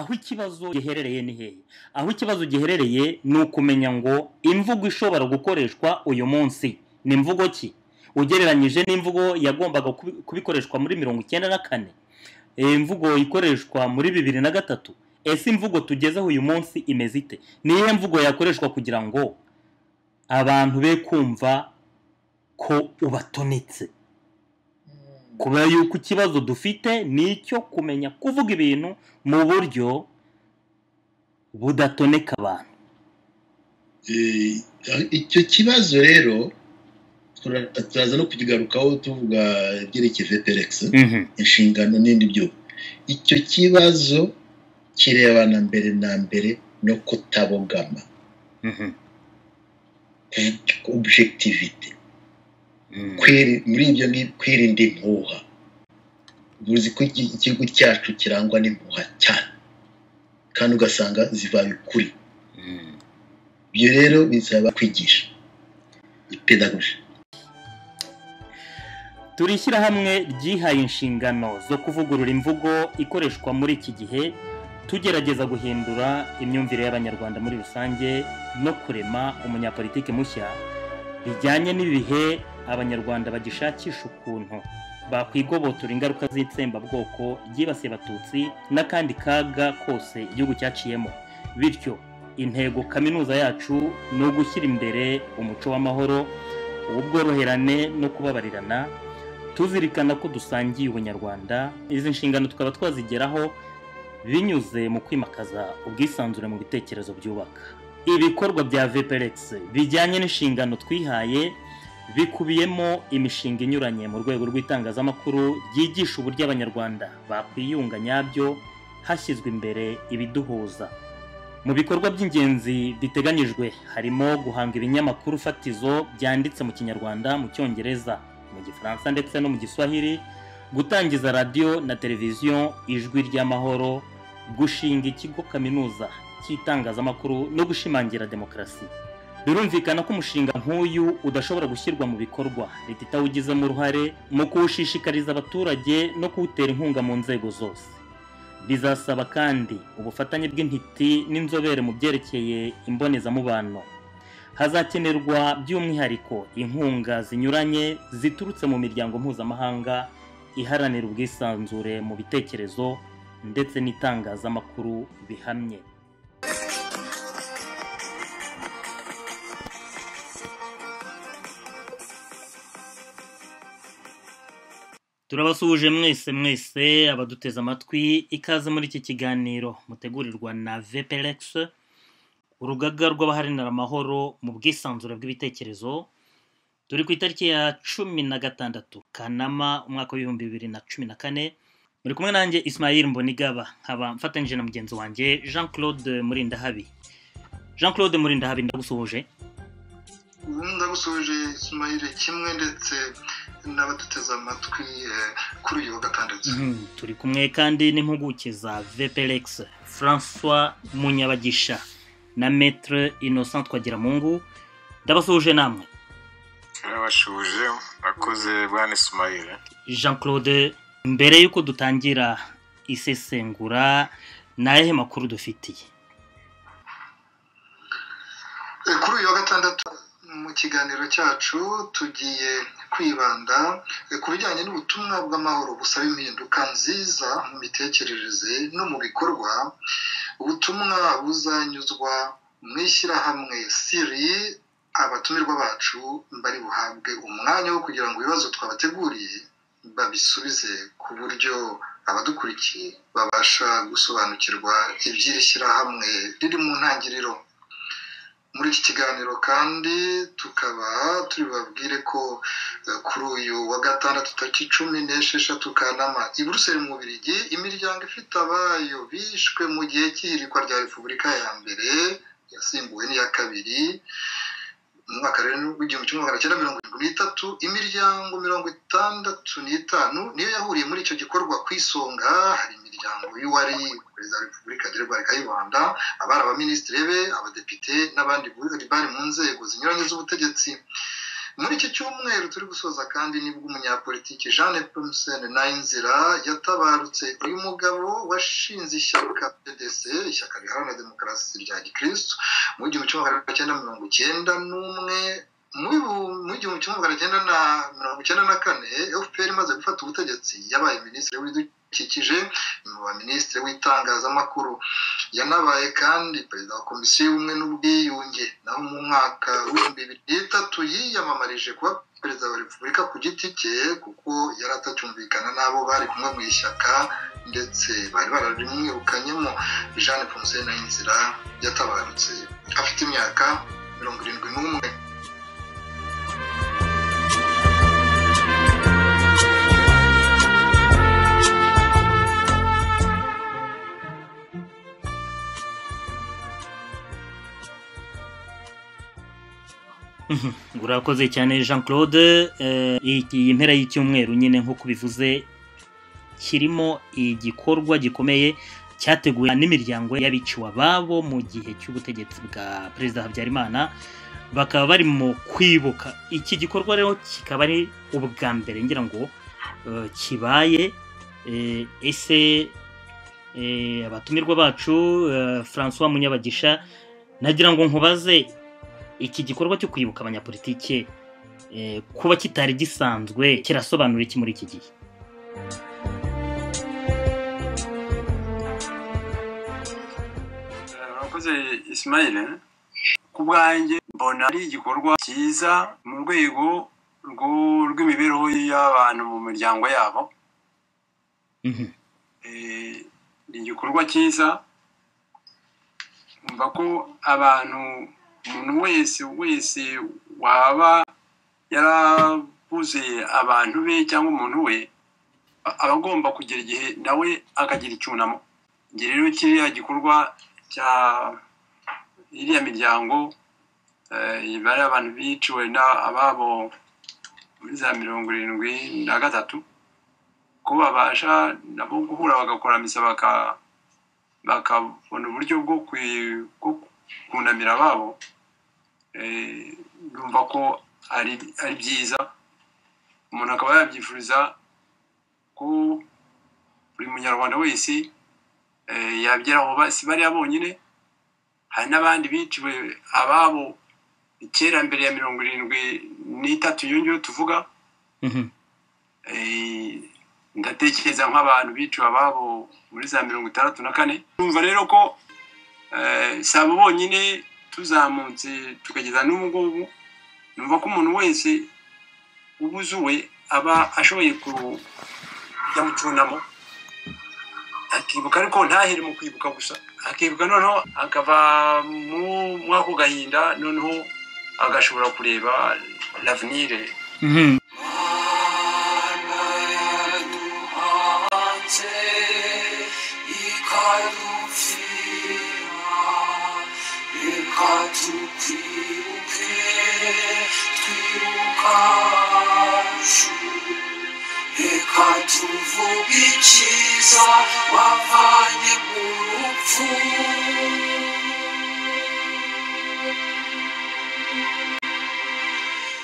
Aho ikibazo giherereye ni hehe? Aho ikibazo giherereye ni ukumenya ngo imvugo ishobora gukoreshwa uyu munsi ni imvugo ki ugereranyije n'imvugo yagombaga kubikoreshwa muri 94, imvugo ikoreshwa muri 2003. Ese imvugo tugezeho uyu munsi imeze ite? Ni iyihe mvugo yakoreshwa kugira ngo abantu be kumva ko ubatonetse? Kubera yuko ikibazo dufite ni icyo kumenya kuvuga ibintu mu buryo budatoneka abantu. Icyo kibazo rero turaza no kukigarukaho tuvuga ibyerekeye VPRX, inshingano n'indi byo. Icyo kibazo kirebana mbere na mbere no kutabogama, objectivity. Muri ibyo kwirinda impuha. Uzi ko igihugu cyacu kirangwa n'impuha cyane, kandi ugasanga zivaye ukuri. Ibyo rero bisaba kwigisha pedagogy. Turi ishyirahamwe ryihaye inshingano zo kuvugurura imvugo ikoreshwa muri iki gihe, tugerageza guhindura imyumvire y'Abanyarwanda muri rusange no kurema umunyapolitiki mushya bijyanye n'ibihe Abanyarwanda bagishakisha ukuntu bakwigobotora ingaruka z'itsembabwoko ryibasiye Abatutsi n'akandi kaga kose igihugu cyaciyemo. Bityo intego kaminuza yacu ni ugushyira imbere umuco w'amahoro, ubworoherane no kubabarirana, tuzirikana ko dusangiye ubunyarwanda. Izi nshingano tukaba twazigeraho binyuze mu kwimakaza ubwisanzure mu bitekerezo byubaka. Ibikorwa bya VPRX bijyanye n'inshingano twihaye bikubiyemo imishinga inyuranye mu rwego rw'itangazamakuru ryigisha uburyo Abanyarwanda bakwiyunga nyabyo hashyizwe imbere ibiduhuza. Mu bikorwa by'ingenzi biteganyijwe harimo guhanga ibinyamakuru fatizo byanditse mu Kinyarwanda, mu Cyongereza, mu Gifaransa ndetse no mu Giswahili, gutangiza radiyo na televiziyo Ijwi ry'Amahoro, gushinga ikigo kaminuza cy'itangazamakuru no gushimangira demokarasi. Birumvikana ko umushinga nk'uyu udashobora gushyirwa mu bikorwa leta itawugizemo uruhare mu kuwushishikariza abaturage no kuwutera inkunga mu nzego zose. Bizasaba kandi ubufatanye bw'intiti n'inzobere mu byerekeye imbonezamubano. Hazakenerwa by'umwihariko inkunga zinyuranye ziturutse mu miryango mpuzamahanga iharanira ubwisanzure mu bitekerezo ndetse n'itangazamakuru bihamye. Turabasuhuje mwese mwese abaduteze amatwi, ikaze muri iki kiganiro mutegurirwa na VPRX, urugaga rw'abaharanira amahoro mu bwisanzure bw'ibitekerezo. Turi ku itariki ya 16 Kanama umwaka w'ibihumbi 2014. Muri kumwe nanjye Ismail Mbonigaba, nkaba mfatanyije na mugenzi wanjye Jean Claude Murindahabi. Jean Claude Murindahabi, ndagusuhuje. Ndagusuhuje Ismail kimwe ndetse n'abaduteze amatwi kuri uyu wa gatandatu. Turi kumwe kandi n'impuguke za VPRX, François Munyabagisha na Maître Innocent Twagiramungu. Ndabasuhuje namwe. Ndabasuhuje, akoze bwana Ismail. Jean Claude, mbere yuko dutangira isesengura, nayehe makuru dufitiye? Kuri uyu wa gatandatu mu kiganiro cyacu tugiye kwibanda ku bijyanye n'ubutumwa bw'amahoro busaba impinduka nziza mu mitekerereze no mu bikorwa, ubutumwa buzanyuzwa mu ishyirahamwe Siri. Abatumirwa bacu bari buhabwe umwanya wo kugira ngo ibibazo twabateguriye babisubize ku buryo abadukurikiye babasha gusobanukirwa iby'iri shyirahamwe riri mu ntangiriro. Muri iki kiganiro kandi tukaba turi babwire ko kuri uyu wa gatandatu tariki 16 Kanama i Buruseli mu Bubiligi, imiryango ifite abayo bishwe mu gihe cy'ihirikwa rya Repubulika ya mbere yasimbuwe n'iya kabiri mu mwaka w'1973, imiryango 65 niyo yahuriye muri icyo gikorwa. Ku isonga hari imiryango y'uwari perezida wa Repubulika Gregoire Kayibanda, abari abaminisitiri be, abadepite n'abandi bari mu nzego zinyuranye z'ubutegetsi. Muri iki cyumweru turi gusoza kandi nibwo umunyapolitiki Jean Nepomuscène Nayinzira yatabarutse. Uyu mugabo washinze ishyaka PDC, ishyaka riharanira demokarasi rya gikristo, mu 1991. Mu 1994 FPR imaze gufata ubutegetsi yabaye minisitiri w'ibidukikije, nyuma minisitiri w'itangazamakuru, yanabaye kandi perezida wa komisiyo y'ubumwe n'ubwiyunge. Naho mu mwaka w'2003 yiyamamarije kuba perezida wa repubulika ku giti cye, kuko yari atacyumvikana n'abo bari kumwe mu ishyaka ndetse bari bararimwirukanyemo. Jean Nepomuscène Nayinzira yatabarutse afite imyaka 71. Urakoze cyane Jean Claude. Iyi mpera y'icyumweru nyine nk'uko bivuze kirimo igikorwa gikomeye cyateguwe n'imiryango y'abiciwe ababo mu gihe cy'ubutegetsi bwa Perezida Habyarimana, bakaba bari mu kwibuka. Iki gikorwa rero kikaba ari ubwa mbere ngira ngo kibaye. Ese abatumirwa bacu, François Munyabagisha, nagira ngo nkubaze, iki gikorwa cyo kwibuka abanyapolitike kuba kitari gisanzwe kirasobanura iki muri iki gihe? Urakoze Ismail. Ku bwanjye mbona ari igikorwa cyiza mu rwego rw'imibereho y'abantu mu miryango yabo. Ni igikorwa cyiza, umva ko abantu, umuntu wese waba yarabuze abantu be cyangwa umuntu we, aba agomba kugira igihe nawe akagira icyunamo. Njye rero kiriya gikorwa cya iriya miryango, bari abantu biciwe ababo muri za 73, ko babasha nabo guhura bagakora misa, bakabona uburyo bwo kunamira ababo, numva ko ari byiza. Umuntu akaba yabyifuriza ko buri munyarwanda wese yabigeraho, si bariya bonyine, hari n'abandi biciwe ababo kera mbere ya 73 iyo ngiyo tuvuga. Ndatekereza nk'abantu biciwe ababo muri za 64. Numva rero ko si abo bonyine, tuzamutse tukageza n'ubu ngubu, numva ko umuntu wese ubuzuwe aba ashoboye kujya mu cyunamo akibuka, ariko ntahere mu kwibuka gusa, akibuka noneho akava muri ako gahinda, noneho agashobora kureba l'avenir. Reka tuvuge icyiza wavanye mu rupfu,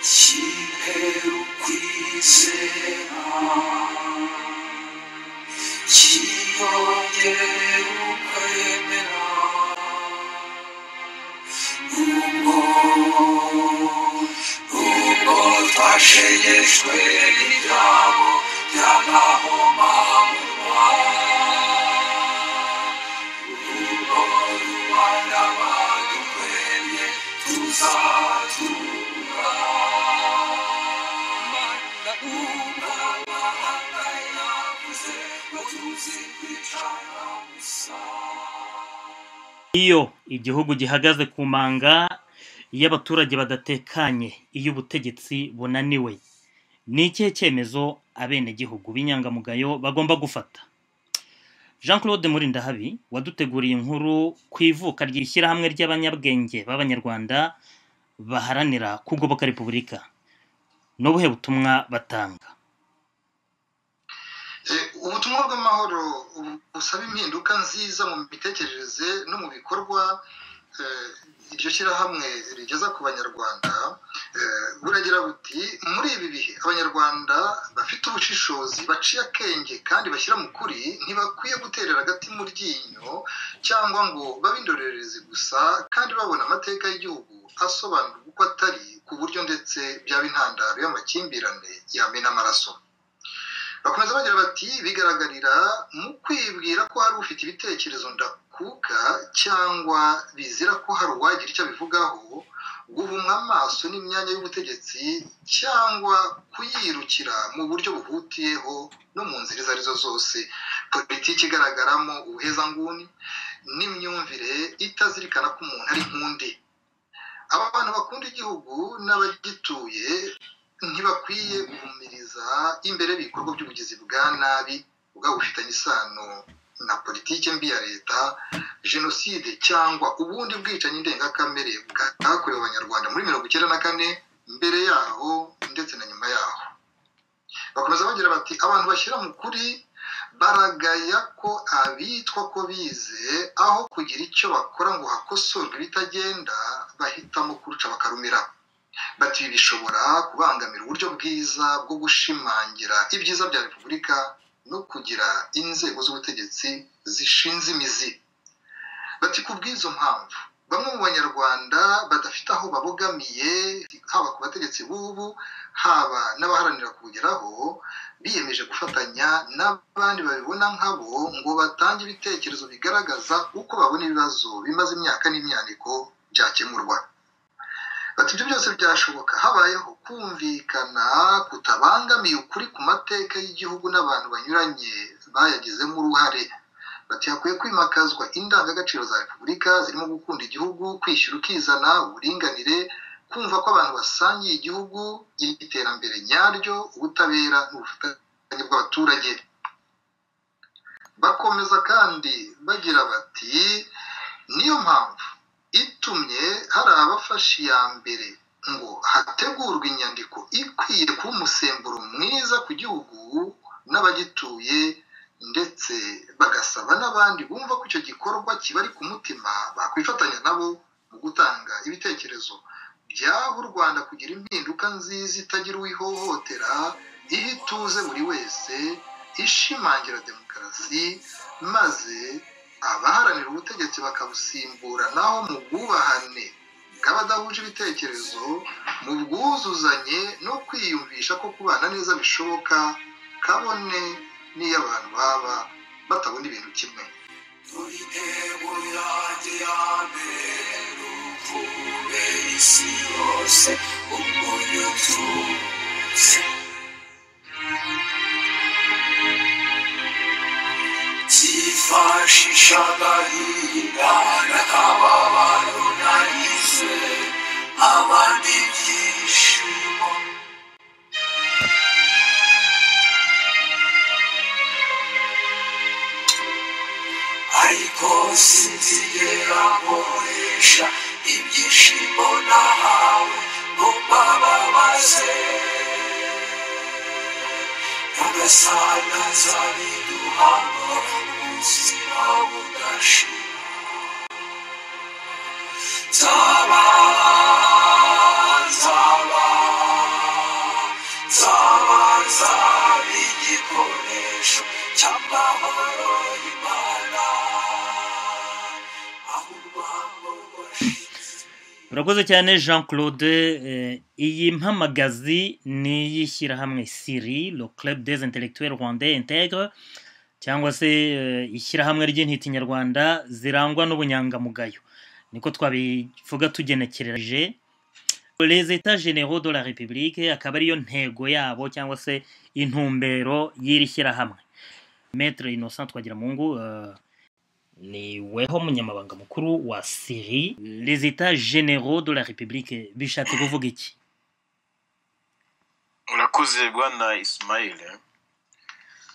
kimpera ukwizera, kiyongerera ukwemera, nubwo twashegeshwe n'ibyabo by'agahomamunwa, nubwo rubanda badukwemye tuzatura, nubwo amahanga yavuze ngo tuzi kwicara gusa. Iyo igihugu gihagaze ku manga, iyo abaturage badatekanye, iyo ubutegetsi bunaniwe, ni ikihe cyemezo abenegihugu b'inyangamugayo bagomba gufata? Jean Claude Murindahabi waduteguriye inkuru ku ivuka ry'ishyirahamwe ry'abanyabwenge b'Abanyarwanda baharanira kugoboka repubulika, n'ubuhe butumwa batanga? Ubutumwa bw'amahoro busaba impinduka nziza mu mitekerereze no mu bikorwa iryo shyirahamwe rigeza ku banyarwanda, Buragira buti: muri ibi bihe Abanyarwanda bafite ubushishozi, baciye akenge kandi bashyira mu kuri, ntibakwiye guterera agati mu ryinyo cyangwa ngo babe indorerezi gusa kandi babona amateka y'igihugu asobanurwa uko atari, ku buryo ndetse byaba intandaro y'amakimbirane yamena amaraso. Bakomeza bagira bati: bigaragarira mu kwibwira ko hari ufite ibitekerezo ndakuka cyangwa bizira ko hari uwagira icyo abivugaho, guhumwa amaso n'imyanya y'ubutegetsi cyangwa kuyirukira mu buryo buhutiyeho no mu nzira izo arizo zose, politiki igaragaramo ubuhezanguni n'imyumvire itazirikana ko umuntu ari nk'undi. Aba bantu bakunda igihugu n'abagituye ntibakwiye guhumiriza imbere y'ibikorwa by'ubugizi bwa nabi bwaba bufitanye isano na politiki mbi ya leta, jenoside cyangwa ubundi bwicanyi ndengakamere bwakorewe Abanyarwanda muri 94, mbere yaho ndetse na nyuma yaho. Bakomeza bagira bati: abantu bashyira mu kuri baragaya ko abitwa ko bize, aho kugira icyo bakora ngo hakosorwe ibitagenda, bahitamo kuruca bakarumira. Bati ibi bishobora kubangamira uburyo bwiza bwo gushimangira ibyiza bya repubulika no kugira inzego z'ubutegetsi zishinze imizi. Bati ku bw'izo mpamvu bamwe mu Banyarwanda badafite aho babogamiye, haba ku bategetsi b'ubu, haba n'abaharanira kubugeraho, biyemeje gufatanya n'abandi babibona nkabo ngo batange ibitekerezo bigaragaza uko babona ibibazo bimaze imyaka n'imyaniko byakemurwa. Bati ibyo byose byashoboka habayeho kumvikana kutabangamiye ukuri ku mateka y'igihugu n'abantu banyuranye bayagizemo uruhare. Bati hakwiye kwimakazwa indangagaciro za repubulika zirimo gukunda igihugu, kwishyura ukizana, uburinganire, kumva ko abantu basangiye igihugu, iterambere nyaryo, ubutabera n'ubufatanye bw'abaturage. Bakomeza kandi bagira bati niyo mpamvu itumye hari abafashe iya mbere ngo hategurwe inyandiko ikwiye kuba umusemburo mwiza ku gihugu n'abagituye, ndetse bagasaba n'abandi bumva ko icyo gikorwa kibari ku mutima bakwifatanya nabo mu gutanga ibitekerezo byaha u Rwanda kugira impinduka nziza itagira uwihohotera, iha ituze buri wese, ishimangira demokarasi, maze abaharanira ubutegetsi bakabusimbura naho mu bwubahane bw'abadahuje ibitekerezo, mu bwuzuzanye no kwiyumvisha ko kubana neza bishoboka, kabone n'iyo abantu baba batabona ibintu kimwe. Intego yanjye ya mbere ni ukubera isi yose umunyu ututse, byifashisha agahinda n'akababaro nagize abandi ibyishimo. Ariko sinzigera nkoresha ibyishimo nahawe ngo mbababaze, nyagasani azabiduhamo ubuzima budashira. Nzaba nzaba nzaba nzaba igikoresho cy'amahoro y'Imana. Urakoze cyane Jean Claude. Iyi mpamagazi ni iy'ishyirahamwe CIRI, le Club des Intellectuels Rwandais Intègre, cyangwa se ishyirahamwe ry'intiti nyarwanda zirangwa n'ubunyangamugayo, niko twabivuga tugenekereje. Les États Généraux de la République akaba ariyo ntego yabo cyangwa se intumbero y'iri shyirahamwe. Maître Innocent Twagiramungu ni weho munyamabanga mukuru wa CIRI. Les États Généraux de la République bishatse kuvuga iki? Urakoze bwana Ismail.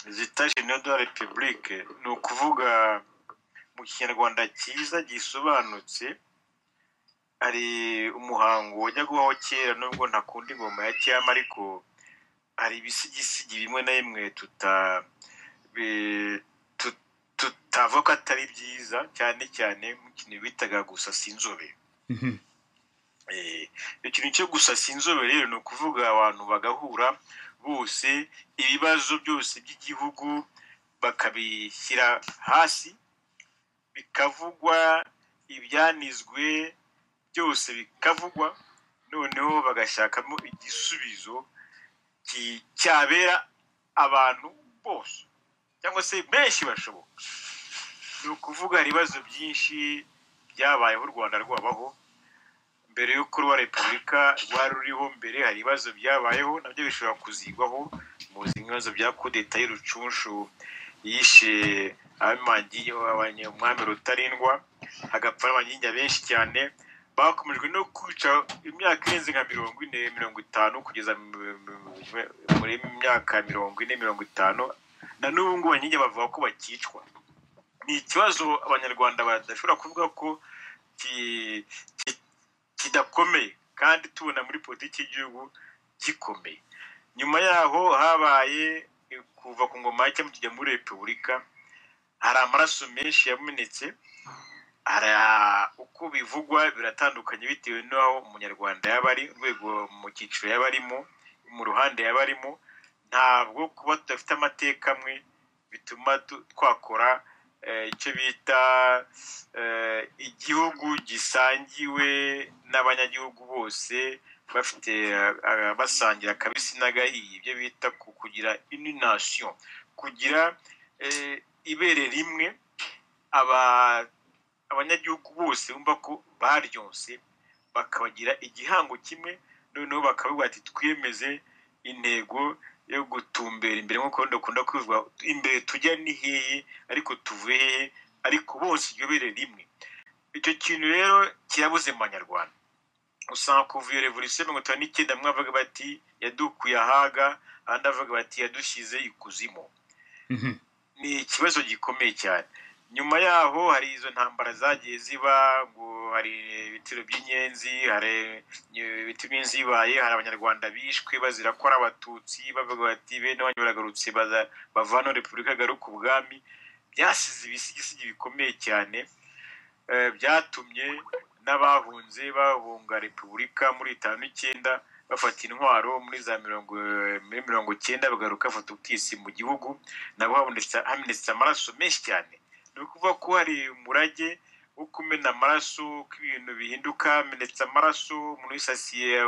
Les États Généraux de la République ni ukuvuga mu Kinyarwanda cyiza gisobanutse, hari umuhango wajya gubaho kera nubwo ntakunda ingoma ya cyama, ariko hari ibisigisigi bimwe na bimwe tutavuga ko atari byiza, cyane cyane mu kintu bitaga gusasa inzobe. Ikintu cyo gusasa inzobe rero ni ukuvuga abantu bagahura bose, ibibazo byose by'igihugu bakabishyira hasi, bikavugwa, ibyanizwe byose bikavugwa, noneho bagashakamo igisubizo cyabera abantu bose cyangwa se benshi bashoboka. Ni ukuvuga hari ibibazo byinshi byabayeho u Rwanda rwabaho mbere y'uko ruba repubulika, rwari ruriho mbere, hari ibibazo byabayeho nabyo bishobora kuzigwaho. Muzi ibibazo bya kudeta y'Urucunshu yishe umwami Rutarindwa, hagapfa n'abanyiginya benshi cyane, bakomejwe no kwica imyaka irenze nka 40, 50 kugeza muri myaka 40, 50, na n'ubu ngubu abanyiginya bavuga ko bakicwa. Ni ikibazo abanyarwanda badashobora kuvuga ko kidakomeye, kandi tubona muri politiki y'igihugu gikomeye. Nyuma yaho habaye kuva ku ngoma ya cyami tujya muri repubulika, hari amaraso menshi yamenetse. Hari uko bivugwa biratandukanye bitewe n'aho umunyarwanda yaba ari, urwego mu cyiciro yaba arimo, mu ruhande yaba arimo. Ntabwo kuba tudafite amateka amwe bituma twakora icyo bita igihugu gisangiwe n'abanyagihugu bose, bafite basangira akabisi n'agahiye, ibyo bita kugira une nation, kugira ibere rimwe, abanyagihugu bose bumva ko baryonse, bakabagira igihango kimwe, noneho bakavuga ati twiyemeze intego yo gutumbera imbere, nk'uko dukunda kubivuga, imbere tujya ni hehe, ariko tuvuye hehe, ariko bose iryo bere rimwe. Icyo kintu rero kirabuze mu banyarwanda. Usanga kuva iyo revolution 59 bamwe bavuga bati yadukuye ahaga, abandi bavuga bati yadushyize ikuzimu. Ni ikibazo gikomeye cyane. Nyuma yaho hari izo ntambara zagiye ziba, ngo hari ibitero by'inyenzi, hari ibitero by'inyenzi bibaye, hari abanyarwanda bishwe bazira ko ari abatutsi, bavuga bati bene wanyu baragarutse, bavana repubulika agaruka ubwami. Byasize ibisigisigi bikomeye cyane, byatumye n'abahunze bahunga repubulika muri 59 bafata intwaro muri za 90 bagaruka bafata ubutegetsi mu gihugu, nabo hamenetse amaraso menshi cyane. Ni ukuvuga ko hari umurage wo kumena amaraso, ko ibintu bihinduka, hamenetse amaraso, umuntu yisasiye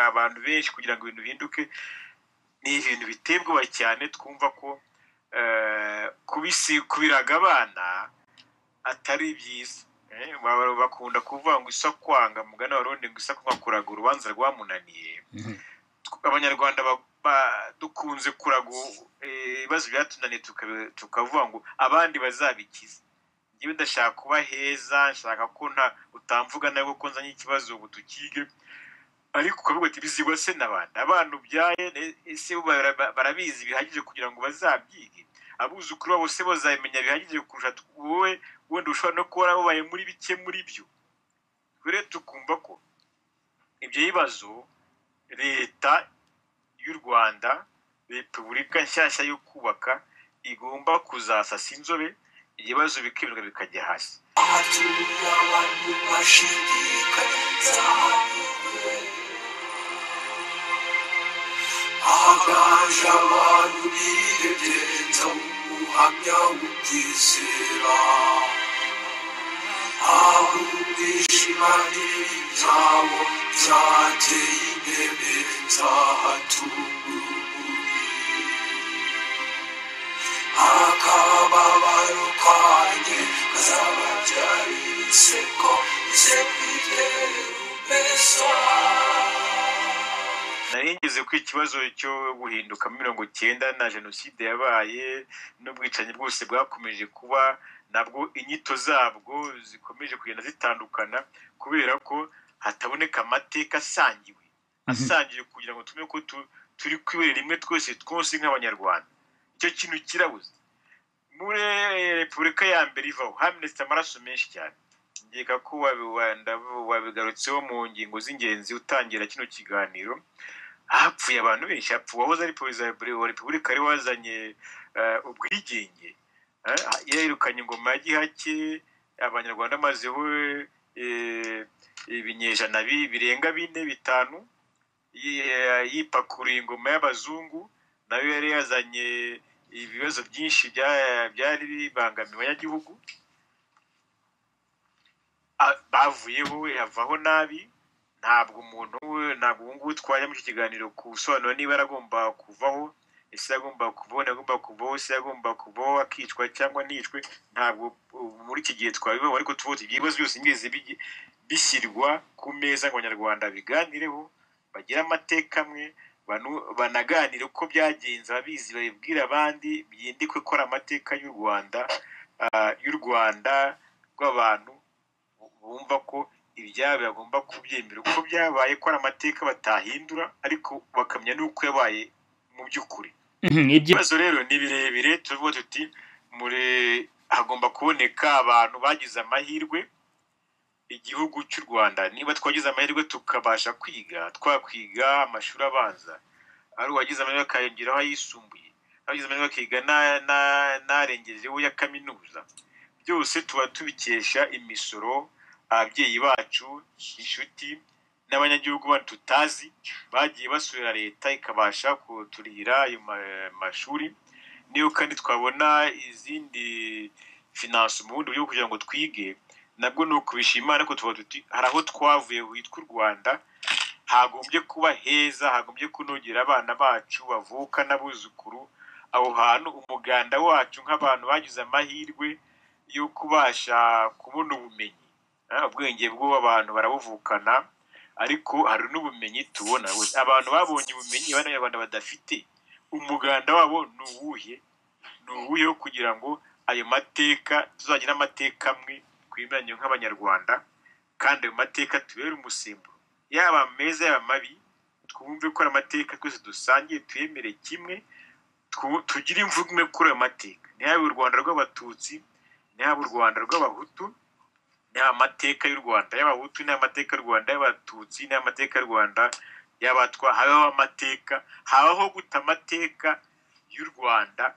abantu benshi kugira ngo ibintu bihinduke. Ni ibintu biteye ubwoba cyane, twumva ko kubiraga abana atari byiza. Bakunda kuvuga ngo isakwanga, mugani wa Rundi ngo isakwanga kuraga urubanza rwamunaniye. Abanyarwanda dukunze kuraga ibibazo byatunaniye, tukavuga ngo abandi bazabikiza. Njyewe ndashaka kuba heza, nshaka ko nta utamvuga nawe ko nzanye ikibazo ngo tukige, ariko ukavuga ati bizigwa se n'abandi, abana ubyaye ese barabizi bihagije kugira ngo bazabyige, abuzukuru babo se bazabimenya bihagije kurusha wowe, wenda ushobora no kuba wabaye muri bike muri byo. Rero tukumva ko ibyo bibazo leta y'u Rwanda, repubulika nshyashya yo kubaka, igomba kuzasasa inzobe, ibibazo bikemerwa bikajya hasi. Ahatuye abantu bashidikanya nzahanyurwe, ahaganje abantu bihebye nzawuhamya ukwizera, aho umwijima n'ibibi byabo byateye intebe nzahatunga urumuri, akababaro kanjye kazababyarira inseko, inseko itera ubesa. Nari ngeze ko ikibazo cyo guhinduka 90 na jenoside yabaye n'ubwicanyi bwose bwakomeje kuba, nabwo inyito zabwo zikomeje kugenda zitandukana kubera ko hataboneka amateka asangiwe kugira ngo tumenye ko turi kwibera rimwe twese twose nk'abanyarwanda. Icyo kintu kirabuze. Muri repubulika ya mbere ivaho hamenetse amaraso menshi cyane. Nkeka ko wabigarutseho mu ngingo z'ingenzi utangira kino kiganiro. Hapfuye abantu benshi, hapfuye uwahoze ari perezida wa repubulika ari wazanye ubwigenge, yirukanye ingoma ya Gihake, abanyarwanda bamazeho ibinyejana birenga 4 5 yipakuriye ingoma y'abazungu, nayo yari yazanye ibibazo byinshi byari bibangamiye abanyagihugu. Bavuyeho yavaho nabi. Ntabwo umuntu ntabwo ubu ngubu twajya muri iki kiganiro kusobanura niba yaragomba kuvaho, ese yagomba kuvaho, ntagomba kuvaho, ese yagomba kuvaho akicwa cyangwa ntiyicwe. Ntabwo muri iki gihe twabibaho, ariko tuvuga ibibazo byose ngeze bishyirwa ku meza ngo Abanyarwanda biganireho, bagire amateka amwe, banaganire uko byagenze, ababizi babibwira abandi, byindikwe ko ari amateka y'u Rwanda, y'u Rwanda rw'abantu bumva ko ibyabo bagomba kubyemera uko byabaye, ko ari amateka batahindura, ariko bakamenya n'uko yabaye mu by'ukuri. Ibibazo rero ni birebire, tuvuga tuti muri hagomba kuboneka abantu bagize amahirwe. Igihugu cy'u Rwanda niba twagize amahirwe tukabasha kwiga, twakwiga amashuri abanza, ari uwagize amahirwe akayongeraho ayisumbuye, abagize amahirwe akiga n'arengejeho ya kaminuza, byose tuba tubikesha imisoro ababyeyi bacu, inshuti n'abanyagihugu bacu tutazi bagiye basura leta ikabasha kuturihira ayo mashuri. Niyo kandi twabona izindi finance mu bundi buryo kugira ngo twige, nabwo ni ukubishima, ariko tuba tuti hari aho twavuye hitwa u Rwanda, hagombye kuba heza, hagombye kunogera abana bacu bavuka n'abuzukuru. Aho hantu umuganda wacu nk'abantu bagize amahirwe yo kubasha kubona ubumenyi, ubwenge bw'abantu barabuvukana, ariko hari n'ubumenyi tubona. Abantu babonye ubumenyi abanyarwanda badafite, umuganda wabo ni uwuhe? Ni uwuhe kugira ngo ayo mateka tuzagira amateka amwe twimeranye nk'abanyarwanda, kandi ayo mateka tubere umusemburo, yaba meza yaba mabi, twumve ko ari amateka twese dusangiye, tuyemere kimwe, tugire imvugo imwe kuri ayo mateka. Ntihabe u Rwanda rw'abatutsi, ntihabe u Rwanda rw'abahutu, ntihabe amateka y'u Rwanda y'abahutu, ntihabe amateka y'u Rwanda y'abatutsi, ntihabe amateka y'u Rwanda y'abatwa. Habaho amateka, habaho guta amateka y'u Rwanda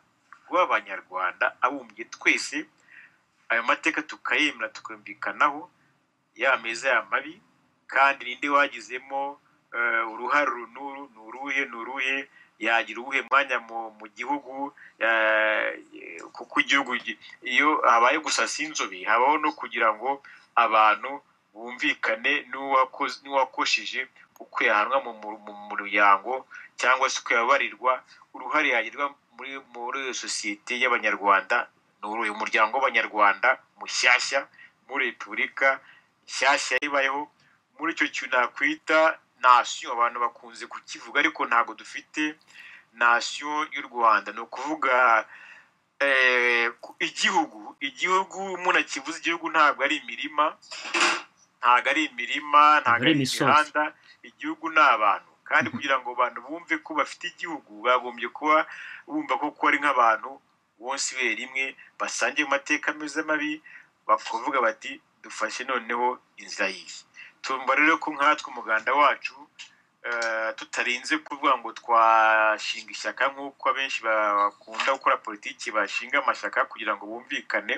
rw'abanyarwanda abumbye twese, ayo mateka tukayemera tukumvikanaho, yaba meza yaba mabi. Kandi ninde wagizemo uruhare runuru, ni uruhe, ni uruhe, yagira uwuhe mwanya mu gihugu, kuko igihugu iyo habaye gusasa inzobe habaho no kugira ngo abantu bumvikane n'uwakosheje uko yahanwa mu muryango, cyangwa se uko yabarirwa, uruhare yagirwa muri sosiyete y'abanyarwanda. Ni uruhe umuryango w'abanyarwanda mushyashya muri repubulika nshyashya ibayeho muri icyo kintu nakwita nation. Abantu bakunze kukivuga, ariko ntabwo dufite nation y'u Rwanda. Ni ukuvuga igihugu, igihugu umuntu akivuze igihugu ntabwo ari imirima, ntabwo ari imirima, ntabwo ari imihanda, igihugu ni abantu. Kandi kugira ngo abantu bumve ko bafite igihugu, bagombye kuba bumva ko ari nk'abantu bonse ibere rimwe, basangiye amateka meza mabi, bakavuga bati dufashe noneho inzira yiyi. Tumva rero ko nkatwe umuganda wacu tutarinze kuvuga ngo twashinga ishyaka nk'uko abenshi bakunda gukora politiki bashinga amashyaka kugira ngo bumvikane,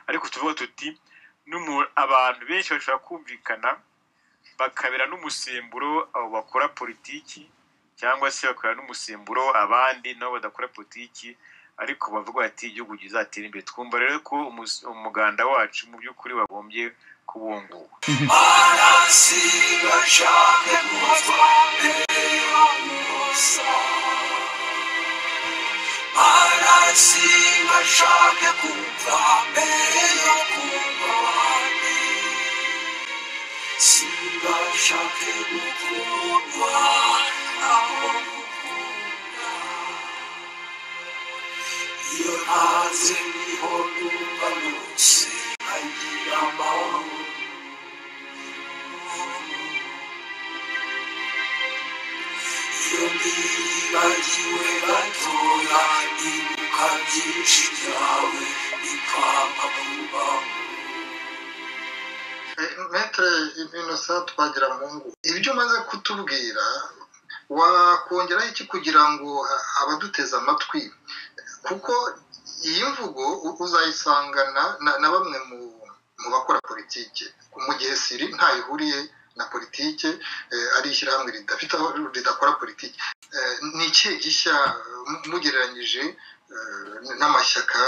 ariko tuvuga tuti abantu benshi bashobora kumvikana bakabera n'umusemburo abo bakora politiki, cyangwa se bakabera n'umusemburo abandi nabo badakora politiki, ariko bavuga bati igihugu kizatera imbere. Twumva rero ko umuganda wacu mu by'ukuri wagombye kubunguka. Iyo ntaze niho numva nose nkagira amahoro. Iyo nibagiwe gatoya nibuka byinshi byawe bikampa kubaho. Maître Innocent Twagiramungu, ibyo umaze kutubwira wakongeraho iki kugira ngo abaduteze amatwi, kuko iyi mvugo uzayisangana na bamwe mu mu bakora politike, mu gihe siri ntayihuriye na politike, ari ishyirahamwe ridafite aho ridakora politike. Ni ikihe gishya mugereranyije n'amashyaka,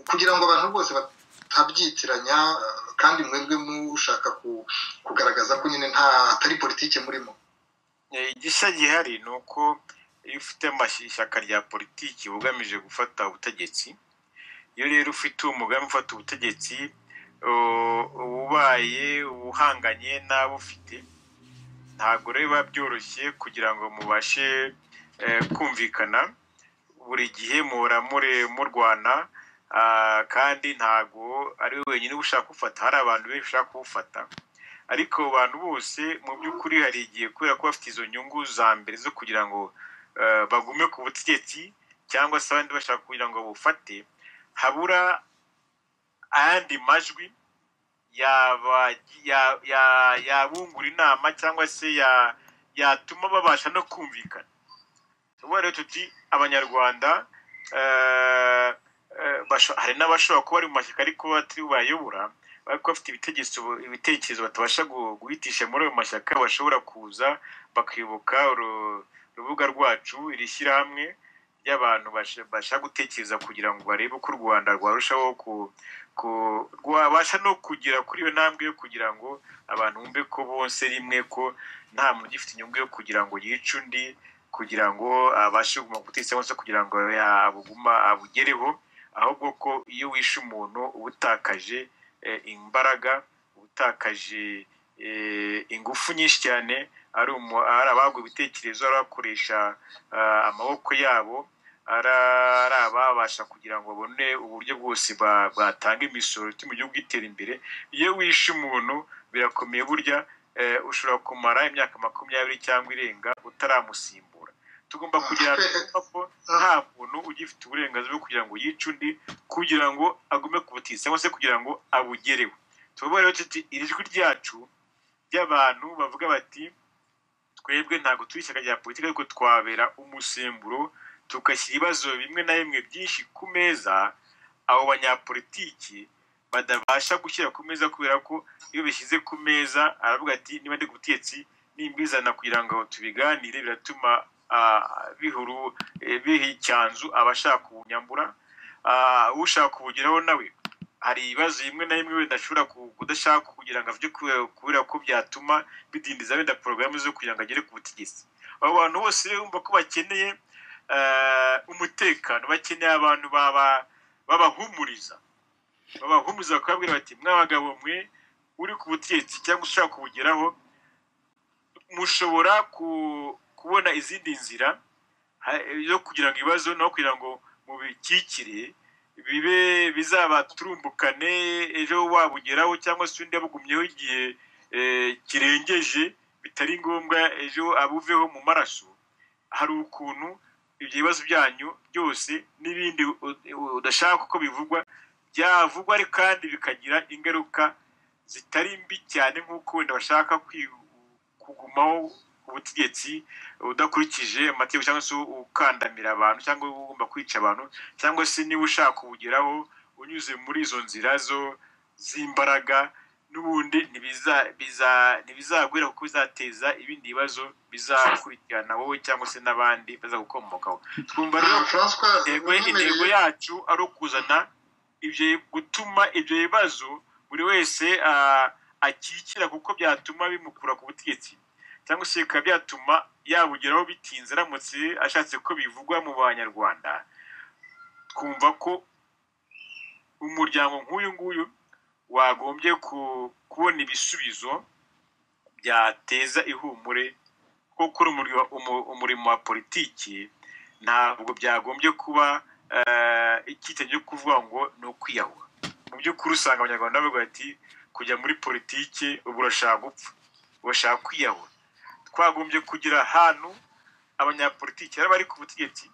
kugira ngo abantu bose batabyitiranya, kandi mwebwe mushaka kugaragaza ko nyine nta atari politike murimo? Igishya gihari ni uko iyo ufite ishyaka rya politiki uba ugamije gufata ubutegetsi. Iyo rero ufite uwo mugambi ufata ubutegetsi, ubaye uhanganye n'abo ufite, ntabwo rero biba byoroshye kugira ngo mubashe kumvikana. Buri gihe muhora murwana, kandi ntabwo ari we wenyine uba ushaka gufata, hari abantu benshi ushaka kuwufata. Ariko abantu bose mu by'ukuri hari igihe kubera ko bafite izo nyungu za mbere zo kugira ngo bagume ku butegetsi, cyangwa se abandi bashaka kugira ngo bufate, habura ayandi majwi yabungura inama cyangwa se yatuma babasha no kumvikana. Tuvuga rero tuti Abanyarwanda hari n'abashobora kuba bari mu mashyaka ariko batari bayobora, ariko bafite ibitekerezo batabasha guhitisha muri ayo mashyaka, bashobora kuza bakibuka urubuga rwacu, iri shyirahamwe ry'abantu bashaka gutekereza kugira ngo barebe uko u Rwanda rwarushaho rwabasha no kugera kuri iyo ntambwe yo kugira ngo abantu bumve ko bose rimwe, ko nta muntu ugifite inyungu yo kugira ngo yice undi kugira ngo abashe kuguma ku butegetsi cyangwa se kugira ngo abuguma abugereho, ahubwo ko iyo wishe umuntu uba utakaje imbaraga, utakaje ingufu nyinshi cyane, ari abagwa ibitekerezo, ari abakoresha amaboko yabo, ari ababasha kugira ngo babone uburyo bwose batanga imisoro ituma igihugu gitera imbere. Iyo wishe umuntu birakomeye burya, ushobora kumara imyaka 20 cyangwa irenga utaramusimbura. Tugomba kugira ko nta muntu ugifite uburenganzira bwo kugira ngo yice undi kugira ngo agume ku butegetsi cyangwa se kugira ngo abugereho. Tuvuga rero tuti iri jwi ryacu ry'abantu bavuga bati twebwe ntabwo turi ishyaka rya politiki, ariko twabera umusemburo, tugashyira ibibazo bimwe na bimwe byinshi ku meza abo banyapolitiki badabasha gushyira ku meza, kubera ko iyo bishyize ku meza aravuga ati niba ndi ku butegetsi nimbizana kugira ngo tubiganire biratuma biha icyanzu abashaka kubunyambura, ushaka kubugeraho nawe hari ibibazo bimwe na bimwe wenda ashobora kudashaka kugira ngo avye, kubera ko byatuma bidindiza wenda porogaramu zo kugira ngo agere ku butegetsi. Abo bantu bose bumva ko bakeneye umutekano, bakeneye abantu babahumuriza, bakababwira bati mwabagabo mwe uri ku butegetsi cyangwa ushaka kubugeraho, mushobora kubona izindi nzira yo kugira ngo ibibazo no kugira ngo mubikikire bibe bizabaturumbukane ejo wabugeraho cyangwa se undi abugumyeho igihe kirengeje bitari ngombwa ejo abuveho mu maraso. Hari ukuntu ibyo bibazo byanyu byose n'ibindi udashaka ko bivugwa byavugwa, ariko kandi bikagira ingaruka zitari mbi cyane nk'uko wenda bashaka kugumaho ubutegetsi udakurikije amategeko cyangwa se ukandamira abantu cyangwa ugomba kwica abantu, cyangwa se niba ushaka kubugeraho unyuze muri izo nzira zo z'imbaraga, n'ubundi ntibizagwira kuko bizateza ibindi bibazo bizakurikirana wowe cyangwa se n'abandi bazagukomokaho. Twumva rero intego yacu ari ukuzana ibyo, gutuma ibyo bibazo buri wese akikira, kuko byatuma bimukura ku butegetsi cyangwa se bikaba byatuma yabugeraho bitinze aramutse ashatse ko bivugwa mu Banyarwanda. Twumva ko umuryango nk'uyu nguyu wagombye kubona ibisubizo byateza ihumure, kuko umurimo wa politiki ntabwo byagombye kuba icyitegererezo cyo kuvuga ngo ni ukwiyahura. Mu by'ukuri usanga Abanyarwanda bavuga bati kujya muri politiki ubu urashaka gupfa, urashaka kwiyahura. Twagombye kugira ahantu abanyapolitiki ari abari ku butegetsi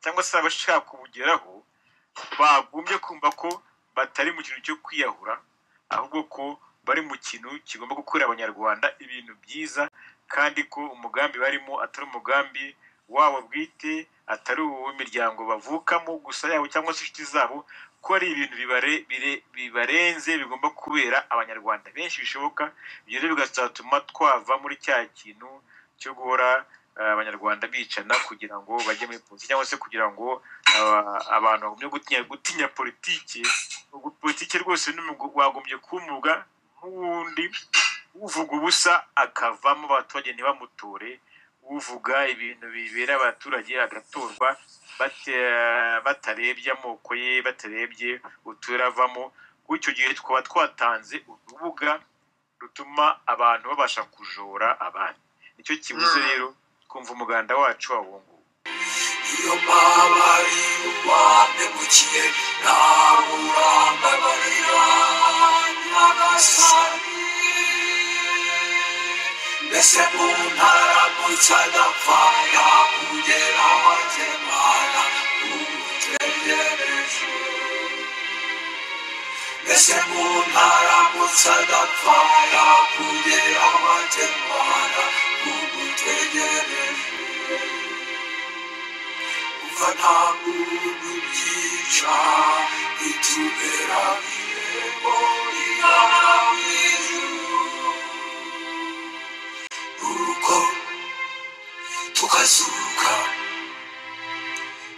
cyangwa se abashaka kubugeraho bagombye kumva ko batari mu kintu cyo kwiyahura, ahubwo ko bari mu kintu kigomba gukorera Abanyarwanda ibintu byiza, kandi ko umugambi barimo atari umugambi wabo bwite, atari uw'imiryango bavukamo gusa yabo cyangwa se inshuti zabo, ko ari ibintu bibarenze, bigomba kubera Abanyarwanda benshi bishoboka. Ibyo rero bigatuma twava muri cya kintu cyo guhora Abanyarwanda bicana kugira ngo bajye muri politiki, cyangwa se kugira ngo abantu bagumye gutinya politiki. Politiki rwose wagombye kuba umwuga nk'uwundi, uvuga ubusa akavamo abaturage ntibamutore, uvuga ibintu bibera abaturage agatorwa batarebye amoko ye, batarebye uturere avamo. Icyo gihe twaba twatanze urubuga rutuma abantu babasha kujora abandi. Nicyo kibuze rero kumva umuganda wacu wabungu. Iyo mbabari wampemukiye nawe urambabarira nyagasani, mbese muntu aramutse adapfa yakugeraho akemana umutegereje, mbese muntu aramutse adapfa yakugeraho akemana umutegereje. Umva nta muntu byica itubera irembo rigana mu ijuru, nuko tukazuka,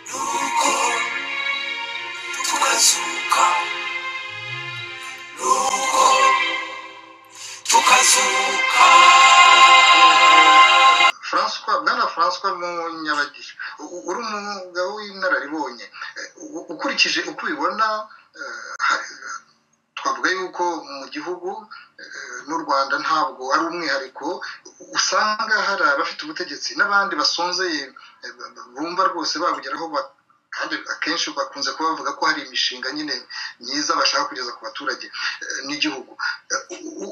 nuko tukazuka, nuko tukazuka. François, bwana François Munyabagisha, uri umugabo w'inararibonye, ukurikije uko ubibona, twavuga yuko mu gihugu n'u Rwanda ntabwo ari umwihariko, usanga hari abafite ubutegetsi n'abandi basonzeye bumva rwose babugeraho, kandi akenshi bakunze kuba bavuga ko hari imishinga nyine myiza bashaka kugeza ku baturage n'igihugu.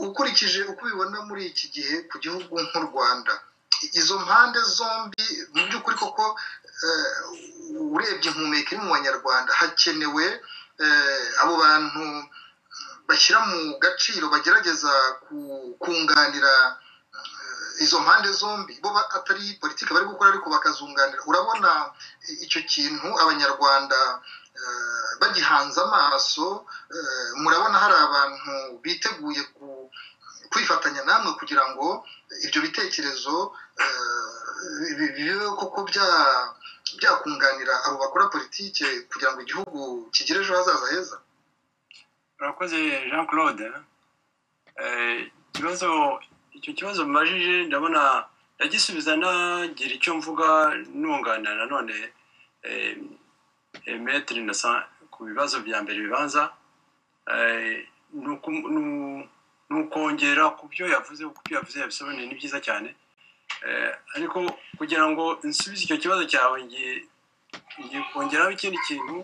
Ukurikije uko ubibona muri iki gihe ku gihugu nk'u Rwanda, izo mpande zombi mu by'ukuri koko urebye impumeko iri mu Banyarwanda, hakenewe abo bantu bashyira mu gaciro, bagerageza kunganira izo mpande zombi, bo atari politiki bari gukora ariko bakazunganira. Urabona icyo kintu Abanyarwanda bagihanze amaso, murabona hari abantu biteguye kwifatanya namwe kugira ngo ibyo bitekerezo bibe koko byakunganira abo bakora politike kugira ngo igihugu kigire ejo hazaza heza? Urakoze Jean Claude. Icyo kibazo mbajije ndabona ndagisubiza nagira icyo mvuga nunganira nanone Maître Innocent ku bibazo bya mbere bibanza. Ni ukongera ku byo yavuze, kuko ibyo yavuze yabisobanuye ni byiza cyane. Ariko kugira ngo nsubize icyo kibazo cyawe, ngiye kongeraho ikindi kintu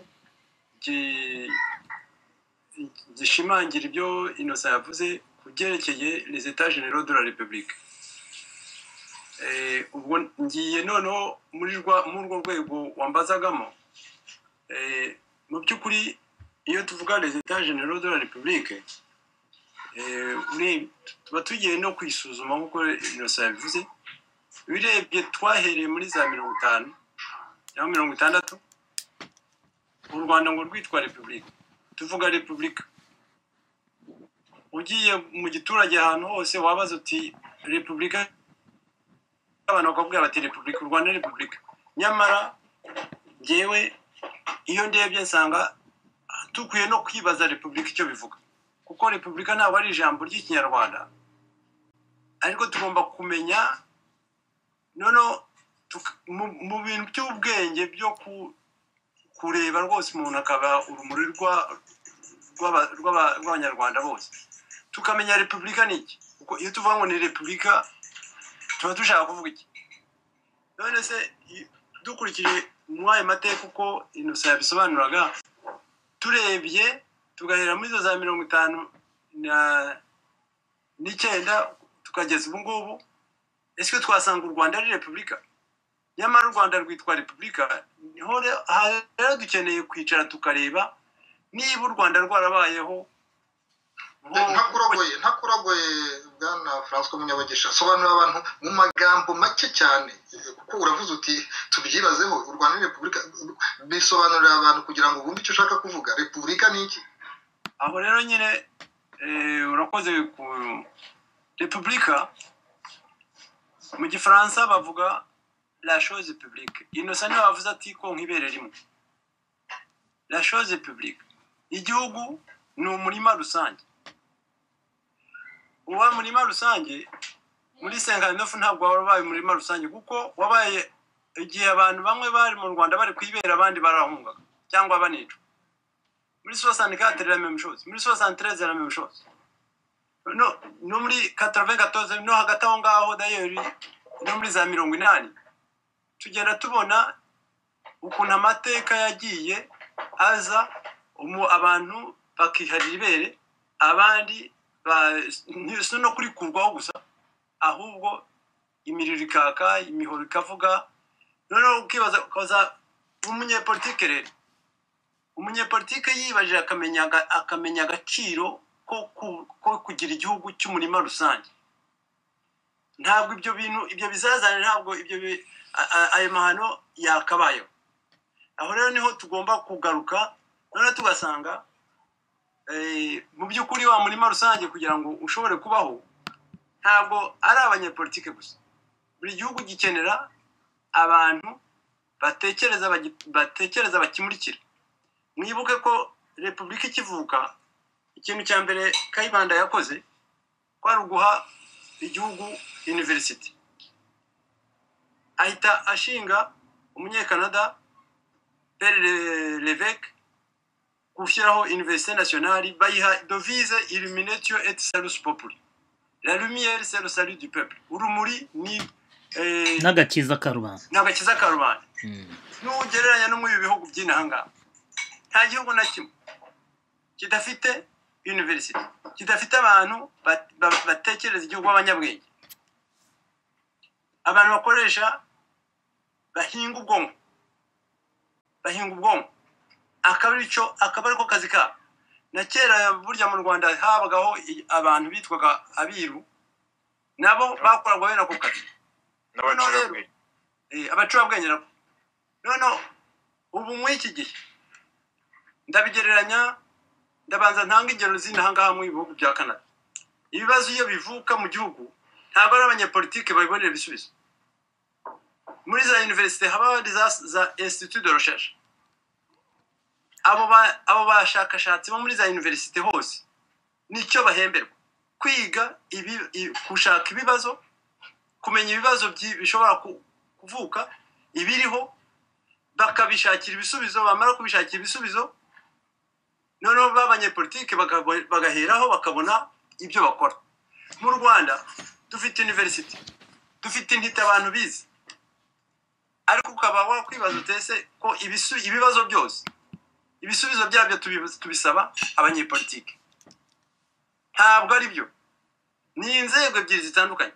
gishimangira ibyo Innocent yavuze ku byerekeye les états généraux de la République. Ubwo ngiye noneho muri urwo rwego wambazagamo. Mu by'ukuri iyo tuvuga les états généraux de la République, tuba tugiye no kwisuzuma nk'uko Innocent yabivuze. Urebye twahereye muri za 50 cyangwa 60, u Rwanda ngo rwitwa Repubulika, tuvuga Repubulika. Ugiye mu giturage ahantu hose wabaza uti Repubulika, abantu bakakubwira bati Repubulika, u Rwanda Repubulika. Nyamara njyewe iyo ndebye nsanga dukwiye no kwibaza Repubulika icyo bivuga, kuko Repubulika ntabwo ari ijambo ry'Ikinyarwanda, ariko tugomba kumenya noneho mu bintu by'ubwenge byo kureba rwose umuntu akaba urumuri rw'Abanyarwanda bose, tukamenya Repubulika ni iki. Kuko iyo tuvuga ngo ni Repubulika tuba dushaka kuvuga iki? None se dukurikije muri ayo mateka uko Innocent yabisobanuraga, turebye tugahera muri izo za 59 tukageza ubu ngubu, ese twasanga u Rwanda ari Repubulika? Nyamara u Rwanda rwitwa Repubulika. Niho rero dukeneye kwicara tukareba niba u Rwanda rwarabayeho. Ntakurogoye bwana François Munyabagisha, sobanura abantu mu magambo make cyane, kuko Kuko uravuze uti tubyibazeho, u Rwanda ni repubulika, bisobanurira abantu kugira ngo bumve icyo ushaka kuvuga. Repubulika ni iki? Aho rero nyine urakoze. Ku repubulika, mu Gifaransa bavuga la chose publique. Innocent niwe wavuze ati ko nk'ibere rimwe, la chose publique. Igihugu ni umurima rusange. Uwa murima rusange muri 59 ntabwo wabaye umurima rusange, kuko wabaye igihe abantu bamwe bari mu Rwanda bari kwibera, abandi barahungaga cyangwa banicwa. Muri 64 la même chose, muri 73 la même chose, no muri 94, no hagati aho ngaho d'ailleurs, no muri za 80. Tugenda tubona ukuntu amateka yagiye aza, abantu bakiharira ibere, abandi si no kurikurwaho gusa, ahubwo imiriro ikaka, imihoro ikavuga. Noneho ukibaza, ukabaza umunyepolitike rero, umunyepolitike yibajije akamenya agaciro ko kugira igihugu cy'umurima rusange, ntabwo ibyo bintu, ibyo bizazane, ntabwo ibyo ayo mahano yakabayeho. Aho rero niho tugomba kugaruka, noneho tugasanga mu by'ukuri wa murima rusange kugira ngo ushobore kubaho ntabwo ari abanyepolitike gusa. Buri gihugu gikenera abantu batekereza, batekereza bakimurikira. Mwibuke ko repubulika ikivuka, ikintu cya mbere Kayibanda yakoze kwari uguha igihugu university. Ahita ashinga Umunyekanada Père Lévesque gushyiraho Université nationale, bayiha devise "Illuminatio et salus populi", la lumière, c'est le salut du peuple, urumuri ni n'agakiza ka rubanda. Ni agakiza ka rubanda. N'ugereranya no muri ibi bihugu by'inaha ngaha, nta gihugu na kimwe kidafite university, kidafite abantu batekereza igihugu b'abanyabwenge, abantu bakoresha, bahinga ubwonko, bahinga ubwonko, akaba aricyo, akaba ariko kazi kabo. Na kera burya mu Rwanda habagaho abantu bitwaga abiru, nabo bakoraga bene ako kazi. N'abacurabwenge. Abacurabwenge nabo. Noneho ubu muri iki gihe ndabigereranya, ndabanza ntanga ingero z'inaha ngaha mu bihugu bya Canada. Ibibazo iyo bivuka mu gihugu, ntabwo ari abanyepolitike babibonera ibisubizo. Muri za université haba hari za institut de recherche. Abo bashakashatsi bo muri za université hose nicyo bahemberwa: kwiga gushaka ibibazo, kumenya ibibazo bishobora kuvuka, ibiriho, bakabishakira ibisubizo. Bamara kubishakira ibisubizo, noneho b'abanyepolitike bagaheraho bakabona ibyo bakora. Mu Rwanda dufite university, dufite intiti, abantu bize, ariko ukaba wakwibaza utese ko ibibazo byose ibisubizo byabyo tubisaba abanyepolitike. Ntabwo ari byo, ni inzego ebyiri zitandukanye.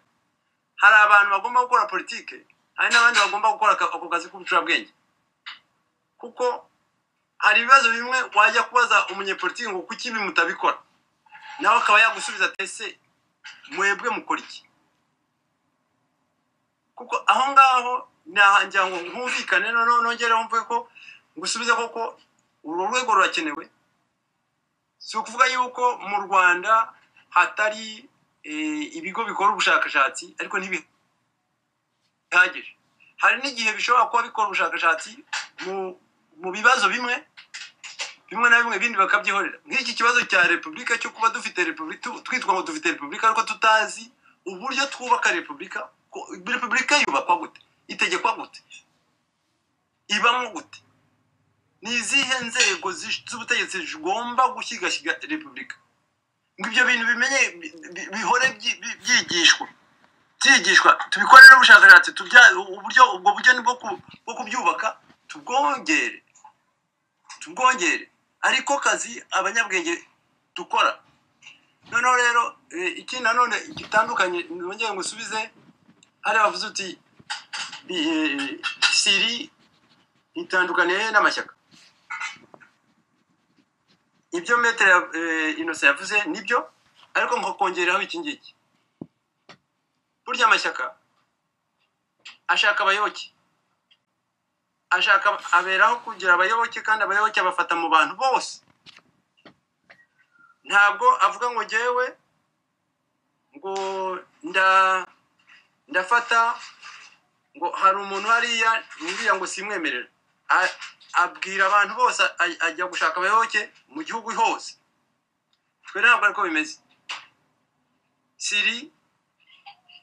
Hari abantu bagomba gukora politike, hari n'abandi bagomba gukora ako kazi k'ubucurabwenge, kuko hari ibibazo bimwe wajya kubaza umunyepolitike ngo kuki ibi mutabikora, nawe akaba yagusubiza ati: "Ese mwebwe mukora iki?" Kuko aho ngaho ngira ngo nkumvikane. Noneho nongereho mvuge ko ngusubize koko uru rwego rurakenewe. Si ukuvuga yuko mu Rwanda hatari ibigo bikora ubushakashatsi, ariko ntibihagije. Hari n'igihe bishobora kuba bikora ubushakashatsi mu bibazo bimwe bimwe na bimwe, ibindi bakabyihorera. Nk'iki kibazo cya repubulika, cyo kuba dufite repubulika, twitwa ngo dufite repubulika ariko tutazi uburyo twubaka repubulika. Repubulika yubakwa gute? Itegekwa gute? Ibamo gute? Ni izihe nzego z'ubutegetsi zigomba gushyigashiga repubulika? Ngo ibyo bintu bimenye, bihore byigishwa, tubikorere ubushakashatsi, uburyo, ubwo buryo ni bwo kubyubaka, tubwongere, ariko kazi abanyabwenge dukora. Noneho rero ikindi nanone gitandukanye, nongere ngusubize hariya bavuze uti siri itandukaniye n'amashyaka. Ibyo maître Innocent yavuze nibyo, ariko nkakongeraho iki ngiki: burya amashyaka Ashaka abayoboke, ashaka aberaho kugira abayoboke, kandi abayoboke abafata mu bantu bose. Ntabwo avuga ngo njyewe ngo ndafata ngo hari umuntu hariya uriya ngo simwemerera. Abwira abantu bose, ajya gushaka abayoboke mu gihugu hose. Twe ntabwo ariko bimeze. Siri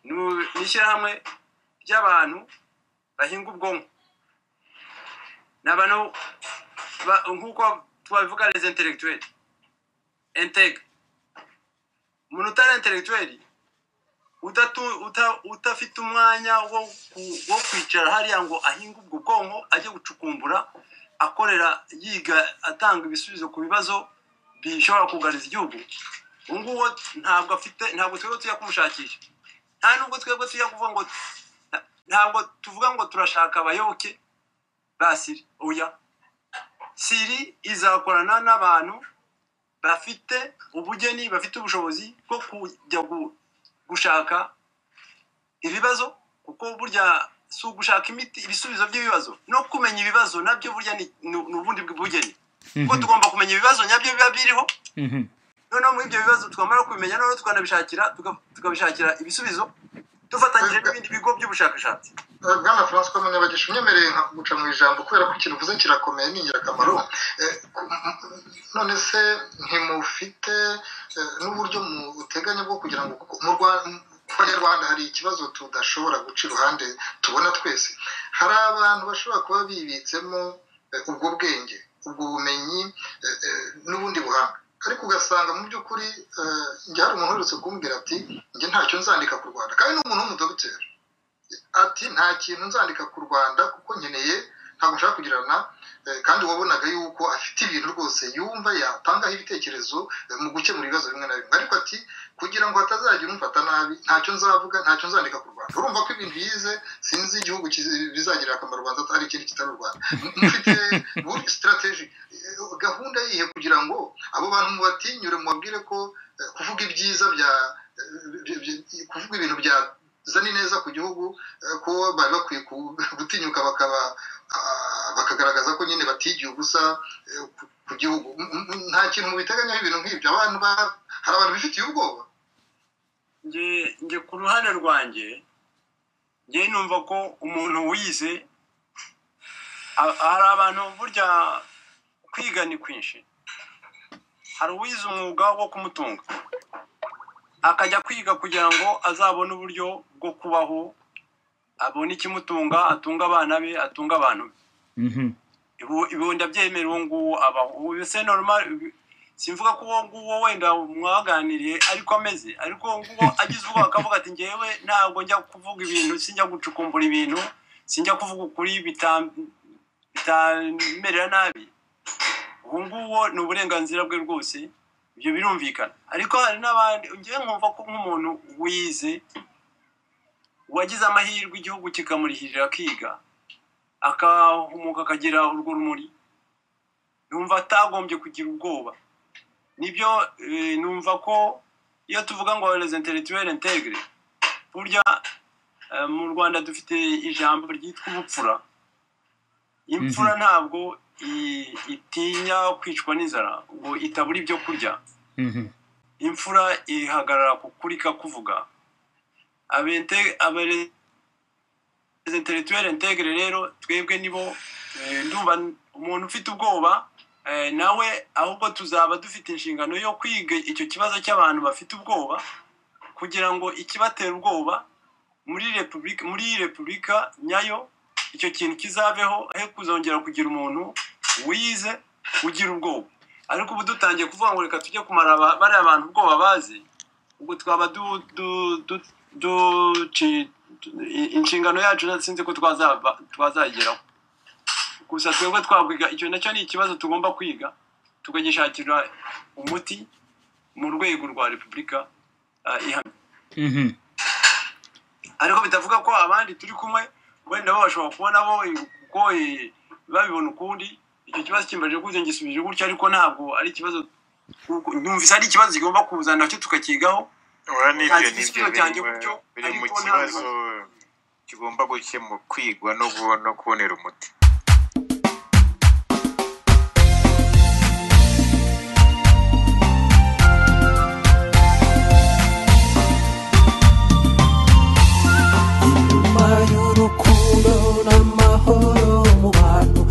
ni ishyirahamwe ry'abantu bahinga ubwonko, ni abantu nk'uko twabivuga les intellectuels intègres. Umuntu utari intellectuel, udafite umwanya wo kwicara hariya ngo ahinge ubwo bwonko, ajye gucukumbura, akorera, yiga, atanga ibisubizo ku bibazo bishobora kugariza igihugu, ubu ngubu ntabwo afite. Ntabwo twebwe tujya kumushakisha, nta nubwo twebwe tujya kuvuga ngo, ntabwo tuvuga ngo turashaka abayoboke ba Siri. Oya, Siri izakorana n'abantu bafite ubugeni, bafite ubushobozi bwo kujya gushaka ibibazo, kuko burya si ugushaka imiti, ibisubizo by'ibibazo no kumenya ibibazo nabyo burya ni ubundi bugeni, kuko tugomba kumenya ibibazo nyabyo biba biriho. Noneho muri ibyo bibazo twamara kubimenya, noneho tukanabishakira, tukabishakira ibisubizo dufatanyije n'ibindi bigo by'ubushakashatsi. Bwana Francois Munyabagisha, unyemereye guca mu ijambo kubera ko ikintu uvuze kirakomeye, ni ingirakamaro. None se ntimufite n'uburyo muteganya bwo kugira ngo mu Banyarwanda hari ikibazo tudashobora guca iruhande tubona twese? Hari abantu bashobora kuba bibitsemo ubwo bwenge, ubwo bumenyi n'ubundi buhanga, ariko ugasanga mu by'ukuri, njye hari umuntu uherutse kumbwira ati: "Njye ntacyo nzandika ku Rwanda," kandi ni umuntu w'umudogiteri. Ati: "Nta kintu nzandika ku Rwanda kuko nkeneye, ntabwo nshaka kugirana," kandi wabonaga yuko afite ibintu rwose yumva yatangaho ibitekerezo mu gukemura ibibazo bimwe na bimwe, ariko ati: "Kugira ngo hatazagira umfata nabi, ntacyo nzavuga, ntacyo nzandika ku Rwanda." Urumva ko ibintu yize, sinzi igihugu bizagirira akamaro u Rwanda atari ikindi kitari u Rwanda. Mufite stratégie, gahunda yihe kugira ngo abo bantu mubatinyure, mubabwire ko kuvuga ibyiza bya kuvuga ibintu byazana ineza ku gihugu, ko bari bakwiye gutinyuka bakaba bakagaragaza ko nyine batigiye ubusa ku gihugu? Nta kintu mubiteganyaho ibintu nk'ibyo? Abantu, hari abantu bifitiye ubwoba. Nge ku ruhande rwanjye, nge numva ko umuntu wize, hari abantu burya kwiga ni kwinshi. Hari uwize umwuga wo kumutunga, akajya kwiga kugira ngo azabone uburyo bwo kubaho, abone ikimutunga, atunga abana be, atunga abantu be. Ibu ndabyemera, uwo nguwo abaho. Ubu se normal, simvuga ko uwo nguwo wenda mwaganiriye ariko ameze, ariko uwo nguwo agize ubwoba akavuga ati: "Ngewe ntabwo njya kuvuga ibintu, sinjya gucukumbura ibintu, sinjya kuvuga ukuri bitamerera nabi," uwo nguwo ni uburenganzira bwe rwose, ibyo birumvikana. Ariko hari n'abandi, ngewe nkumva ko nk'umuntu wize, wagize amahirwe igihugu kikamurihirira akiga, akahumuka, akagira urwo rumuri, numva atagombye kugira ubwoba. Nibyo, numva ko iyo tuvuga ngo les intellectuels intègres, burya mu Rwanda dufite ijambo ryitwa ubupfura. Imfura ntabwo itinya kwicwa n'inzara ngo itabura ibyo kurya. Imfura ihagarara ku kuri kakuvuga. Les intellectuels intègres rero twebwe nibo. Ndumva umuntu ufite ubwoba nawe ahubwo tuzaba dufite inshingano yo kwiga icyo kibazo cy'abantu bafite ubwoba, kugira ngo ikibatera ubwoba muri repubulika nyayo icyo kintu kizaveho, he kuzongera kugira umuntu wize ugira ubwoba. Ariko ubu dutangiye kuvuga ngo reka tujye kumara bariya bantu ubwoba bazi, ubwo twaba inshingano yacu sinzi ko twazayigeraho. Gusa twebwe twakwiga, icyo nacyo ni ikibazo tugomba kwiga, tukagishakira umuti mu rwego rwa repubulika ihamye. Ariko bitavuga ko abandi turi kumwe wenda bo bashobora kubona bo kuko babibona ukundi. Icyo kibazo kimbaje gutya, ngisubije gutya, ariko ntabwo ari ikibazo, numvise ari ikibazo kigomba kuza nacyo tukakigaho. Ora, nibyo. Ntanze Nibyo. igisubizo cyanjye gutyo, Biri mu ariko kibazo. kigomba kwigwa no kubonera umuti. Inuma y'urukundo n'amahoro mu bantu,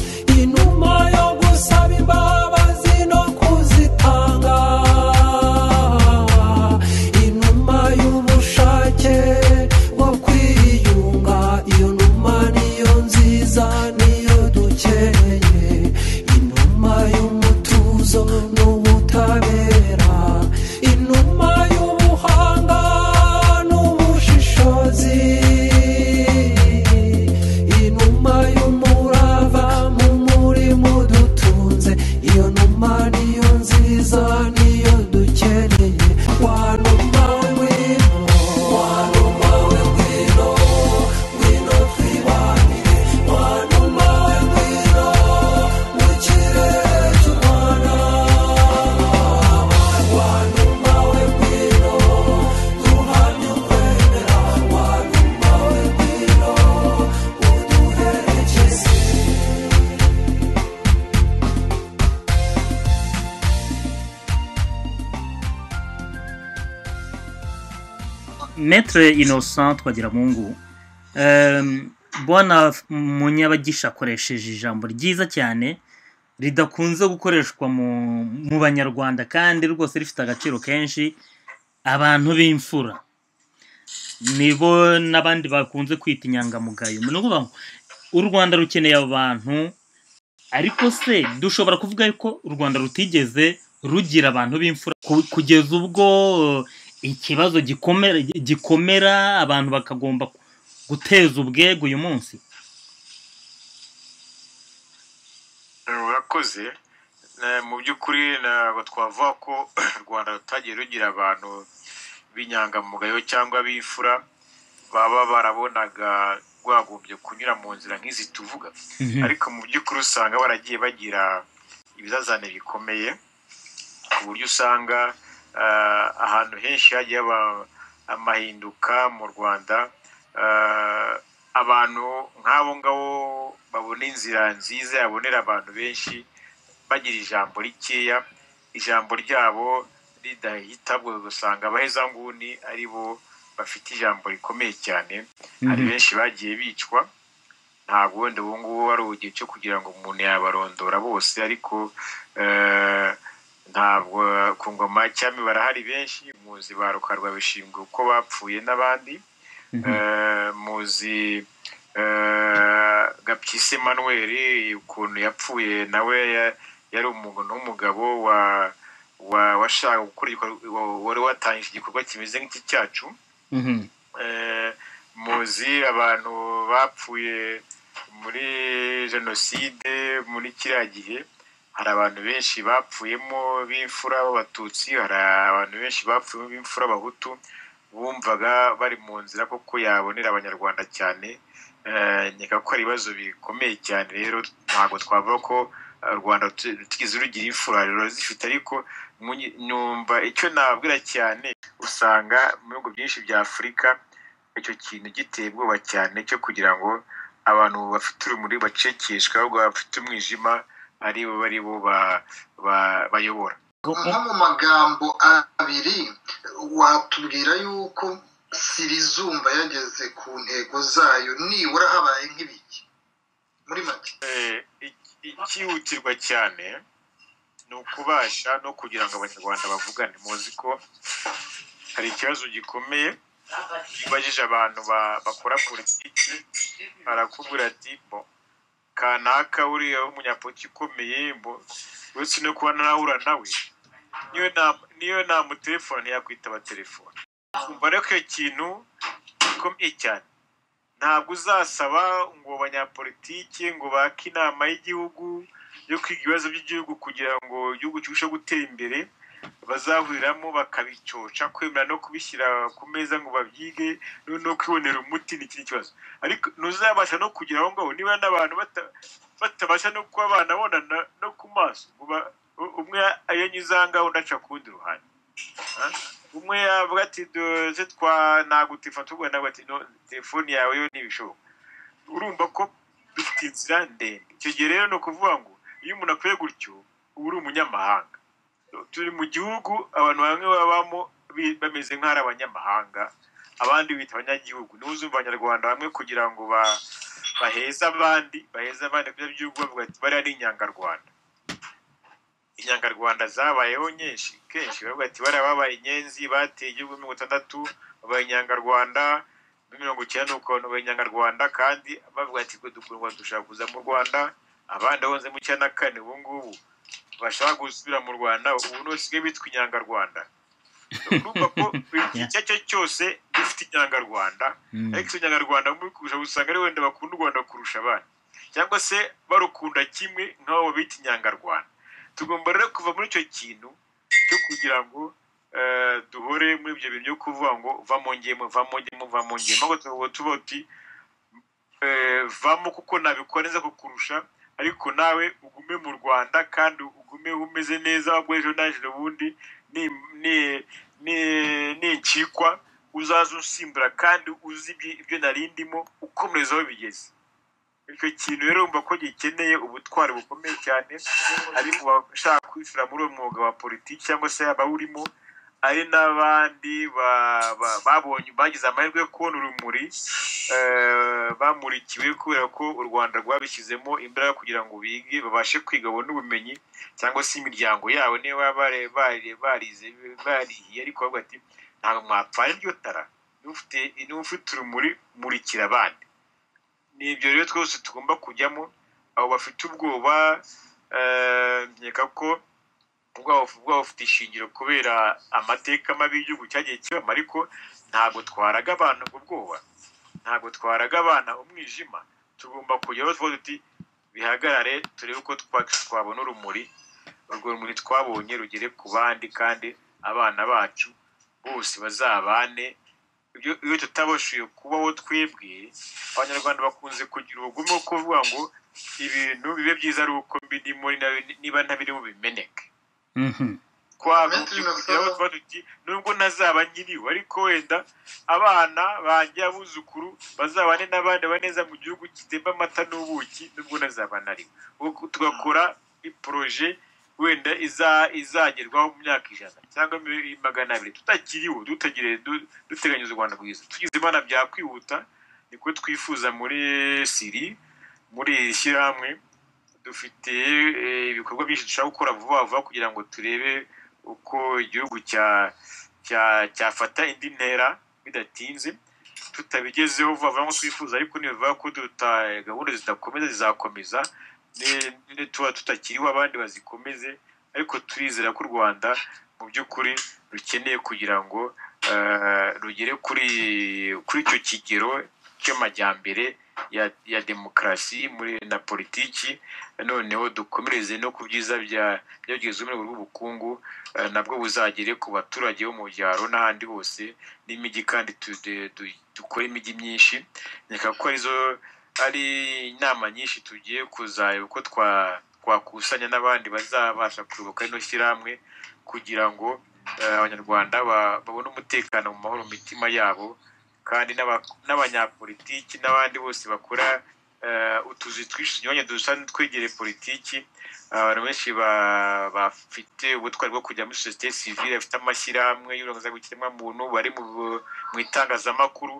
inuma yo gusaba imbabazi no kuzitanga, inuma y'ubushake bwo kwiyunga, iyo numa niyo nziza niyo dukeneye, inuma y'umutuzo n'ubutabera, inuma y'ubuhanga n'ubushishozi, inuma y'umurava mu murimo dutunze, iyo numa niyo nziza niyo dukeneye. Wa numa we ngwino, wa numa we ngwino, ngwino twibanire, wa numa we ngwino mu kirere cy'u Rwanda, wa numa we ngwino duhamye ukwemera, wa numa we ngwino uduherekeze. Maître Innocent Twagiramungu, Bwana Munyabagisha akoresheje ijambo ryiza cyane ridakunze gukoreshwa mu Banyarwanda kandi rwose rifite agaciro kenshi, abantu b'imfura nibo n'abandi bakunze kwita inyangamugayo. Ni ukuvuga ngo u Rwanda rukeneye abo bantu, ariko se dushobora kuvuga yuko u Rwanda rutigeze rugira abantu b'imfura kugeza ubwo ikibazo gikomera abantu bakagomba guteza ubwego uyu munsi? Urakoze. Mu by'ukuri ntabwo twavuga ko u Rwanda rutagiye rugira abantu b'inyangamugayo cyangwa b'imfura baba barabonaga rwagombye kunyura mu nzira nk'izi tuvuga, ariko mu by'ukuri usanga baragiye bagira ibizazane bikomeye, ku buryo usanga ahantu henshi hagiye haba amahinduka mu Rwanda, abantu nk'abo ngabo babona inzira nziza yabonera abantu benshi bagira ijambo rikeya, ijambo ryabo ridahitabwa, usanga abahezanguni ari bo bafite ijambo rikomeye cyane. Hari benshi bagiye bicwa, ntabwo wenda ubu ngubu ari igihe cyo kugira ngo umuntu yabarondora bose, ariko ntabwo ku ngoma ya cyami barahari benshi, muzi ba Rukarwa Bishingwe uko bapfuye n'abandi, muzi Gapyisi Emmanuel ukuntu yapfuye, nawe yari umuntu w'umugabo washaka gukora wari watangije igikorwa kimeze nk'iki cyacu. Muzi abantu bapfuye muri jenoside muri kiriya gihe, hari abantu benshi bapfuyemo b'imfura b'Abatutsi, hari abantu benshi bapfuyemo b'imfura b'Abahutu, bumvaga bari mu nzira koko yabonera Abanyarwanda cyane. Nkeka ko ari ibibazo bikomeye cyane. Rero ntabwo twavuga ko u Rwanda rutigeze rugira imfura, rurazifite, ariko numva icyo nababwira cyane, usanga mu bihugu byinshi bya Afurika icyo kintu giteye ubwoba cyane cyo kugira ngo abantu bafite urumuri bacecekeshwe, ahubwo bafite umwijima ari bo bayobora. Nko mu magambo abiri watubwira yuko Sirizumva yageze ku ntego zayo nibura habaye nk'ibiki muri make? Ikihutirwa cyane ni ukubasha no kugira ngo Abanyarwanda bavugane. Muzi ko hari ikibazo gikomeye, iyo ubajije abantu bakora politiki barakubwira ati bo kanaka uriya w'umunyapolitiki ukomeye, uretse no kuba ntarahura nawe, niyo namutelefone ntiyakwitaba telefone. Umva rero ko icyo kintu gikomeye cyane, ntabwo uzasaba ngo abanyapolitiki ngo bake inama y'igihugu yo kwiga ibibazo by'igihugu kugira ngo igihugu kirusheho gutera imbere, bazahuriramo bakabicoca, kwemera no kubishyira ku meza ngo babyige no kwibonera umuti ni ikindi kibazo. Ariko ntuzabasha no kugira aho ngaho niba n'abantu batabasha no kuba banabonana no ku maso, umwe ayanyuze aha ngaha undi aca ku rundi ruhande. Umwe yavuga ati duze twa nagutifa tubwo, nawe ati no, telefoni yawe yo ntibishoboka. Urumva ko dufite inzira ndende. Icyo gihe rero ni ukuvuga ngo iyo umuntu akwiye gutyo, uba uri umunyamahanga. Turi mu gihugu abantu bamwe babamo bameze nk'ari abanyamahanga, abandi bita abanyagihugu. Niba uzumva abanyarwanda bamwe kugira ngo baheze abandi, baheze abandi ku by'igihugu, bavuga ati bariya ni inyangarwanda. Inyangarwanda zabayeho nyinshi kenshi, bavuga ati bariya babaye inyenzi, bateye igihugu 60, babaye inyangarwanda muri 90, nuko babaye inyangarwanda. Kandi bavuga ati twe dukundwa, dushaka kuza mu Rwanda. Abandi bonze mu 94, ubu ngubu bashaka gusubira mu Rwanda, ubu nosigaye bitwa inyangarwanda. Urumva ko icyo ari cyo cyose dufite inyangarwanda, ariko izo nyangarwanda muri kurusha usanga ari wenda bakunda u Rwanda kurusha abandi, cyangwa se barukunda kimwe nk'abo bita inyangarwanda. Tugomba rero kuva muri icyo kintu cyo kugira ngo duhore muri ibyo bintu byo kuvuga ngo vamo ngemo, vamo ngemo, vamo ngemo, ahubwo tuvuga tuba uti vamo kuko nabikora neza kukurusha, ariko nawe ugume mu Rwanda kandi ugume umeze neza, ubwo ejo naje ubundi nincikwa uzaza unsimbura kandi uzi ibyo nari ndimo, ukomereza aho bigeze. Icyo kintu rero urumva ko gikeneye ubutwari bukomeye cyane, ari mu bashaka kwishura muri uwo mwuga wa politiki cyangwa se abawurimo, ari n'abandi babonye bagize amahirwe yo kubona urumuri, bamurikiwe kubera ko u Rwanda rwabishyizemo imbaraga kugira ngo bige, babashe kwiga, babone ubumenyi, cyangwa se imiryango yabo niba barize barihiye, ariko bavuga ati ntabwo mwapfana iryo tara, niba ufite urumuri murikira abandi. Ni ibyo rero twese tugomba kujyamo. Abo bafite ubwoba, nkeka ko ubwoba bufite ishingiro kubera amateka mabi y'igihugu cyagiye kibamo, ariko ntabwo twaraga abantu ubwo bwoba, ntabwo twaraga abana umwijima. Tugomba kujyaho tuvuga tuti bihagarare, turebe uko twabona urumuri, urwo rumuri twabonye rugere ku bandi, kandi abana bacu bose bazabane. Iyo tutabashoboye kubaho twebwe, abanyarwanda bakunze kugira ubugome bwo kuvuga ngo ibintu bibe byiza ari uko mbirimo, niba ntabirimo bimeneke. Twagombye kugeraho tuba tuti nubwo ntazaba nkiriho, ariko wenda abana banjye, abuzukuru bazabane n'abandi baneza mu gihugu kitemba amata n'ubuki, nubwo ntazaba nariho. Tugakora poroje wenda izagerwaho mu myaka 100 cyangwa 200 tutakiriho, duteganyiriza u Rwanda rwiza. Tugize Imana byakwihuta, niko twifuza muri Siri, muri iri shyirahamwe dufite ibikorwa byinshi dushobora gukora vuba vuba kugira ngo turebe uko igihugu cyafata indi ntera bidatinze. Tutabigezeho vuba vuba nk'uko twifuza, ariko nibivuga ko gahunda zidakomeza, zizakomeza tuba tutakiriho abandi bazikomeze, ariko turizera ko u Rwanda mu by'ukuri rukeneye kugira ngo rugere kuri icyo kigero cy'amajyambere ya demokarasi muri na politiki, noneho dukomereze no ku byiza byagezweho mu rwego rw'ubukungu, nabwo buzagere ku baturage bo mu byaro n'ahandi hose n'imijyi, kandi dukore imijyi myinshi. Nkeka ko ari inama nyinshi tugiye kuzareba uko twakusanya n'abandi bazabasha kuyoboka rino shyirahamwe, kugira ngo abanyarwanda babone umutekano mu mahoro mu mitima yabo, kandi n'abanyapolitiki n'abandi bose bakora utuzi twinshi tunyuranye dusa n'utwegereye politiki. Abantu benshi bafite ubutwari bwo kujya muri sosiyete sivile, bafite amashyirahamwe y'uburenganzira bw'ikiremwamuntu, bari mu itangazamakuru,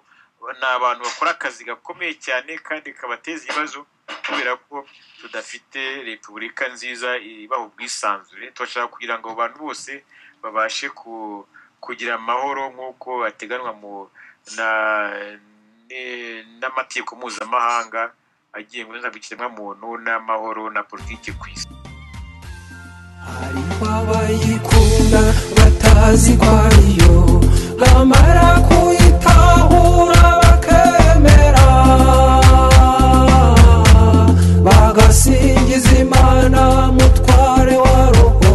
ni abantu bakora akazi gakomeye cyane kandi kabateza ibibazo, kubera ko tudafite repubulika nziza ibaha ubwisanzure. Turashaka kugira ngo abantu bose babashe kugira amahoro nk'uko bateganwa n'amategeko mpuzamahanga agenga uburenganzira bw'ikiremwamuntu n'amahoro na politiki ku isi. Hariho abayikunda batazi ko ariyo, bamara kuyitahura bakemera, bagasingiza Imana mutware wa roho.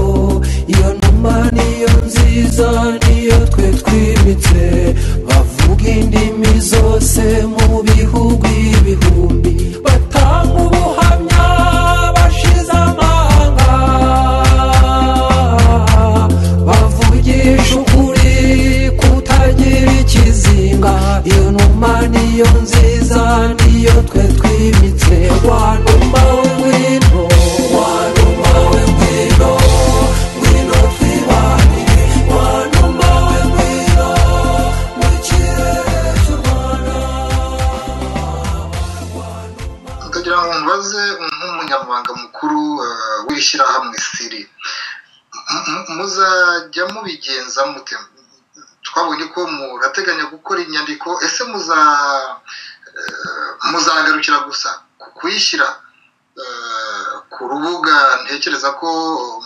Iyo numa niyo nziza, niyo twe twimitse, bavuga indimi zose mu bihugu ibihumbi, batanga ubuhamya bashize amanga, bavugisha ukuri. Ndagira ngo mbaze nk'umunyamabanga mukuru w'ishyirahamwe Siri, muzajya mubigenza mute? Twabonye ko murateganya gukora inyandiko, ese muzagarukira gusa kuyishyira ku rubuga ntekereza ko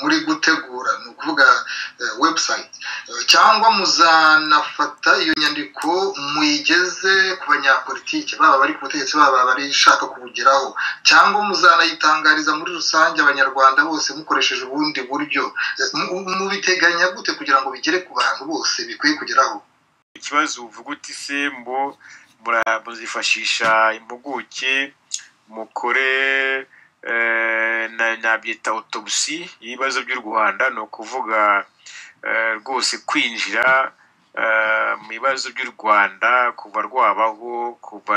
muri gutegura, ni ukuvuga website, cyangwa muzanafata iyo nyandiko muyigeze ku banyapolitike, baba bari ku butegetsi, baba barishaka kubugeraho, cyangwa muzanayitangariza muri rusange abanyarwanda bose mukoresheje ubundi buryo? Mubiteganya gute kugira ngo bigere ku bantu bose bikwiye kugeraho? Ikibazo uvuga uti se mbo muzifashisha impuguke mukore nabyita autopsy y'ibibazo by'u Rwanda, ni ukuvuga rwose kwinjira mu bibazo by'u Rwanda kuva rwabaho, kuva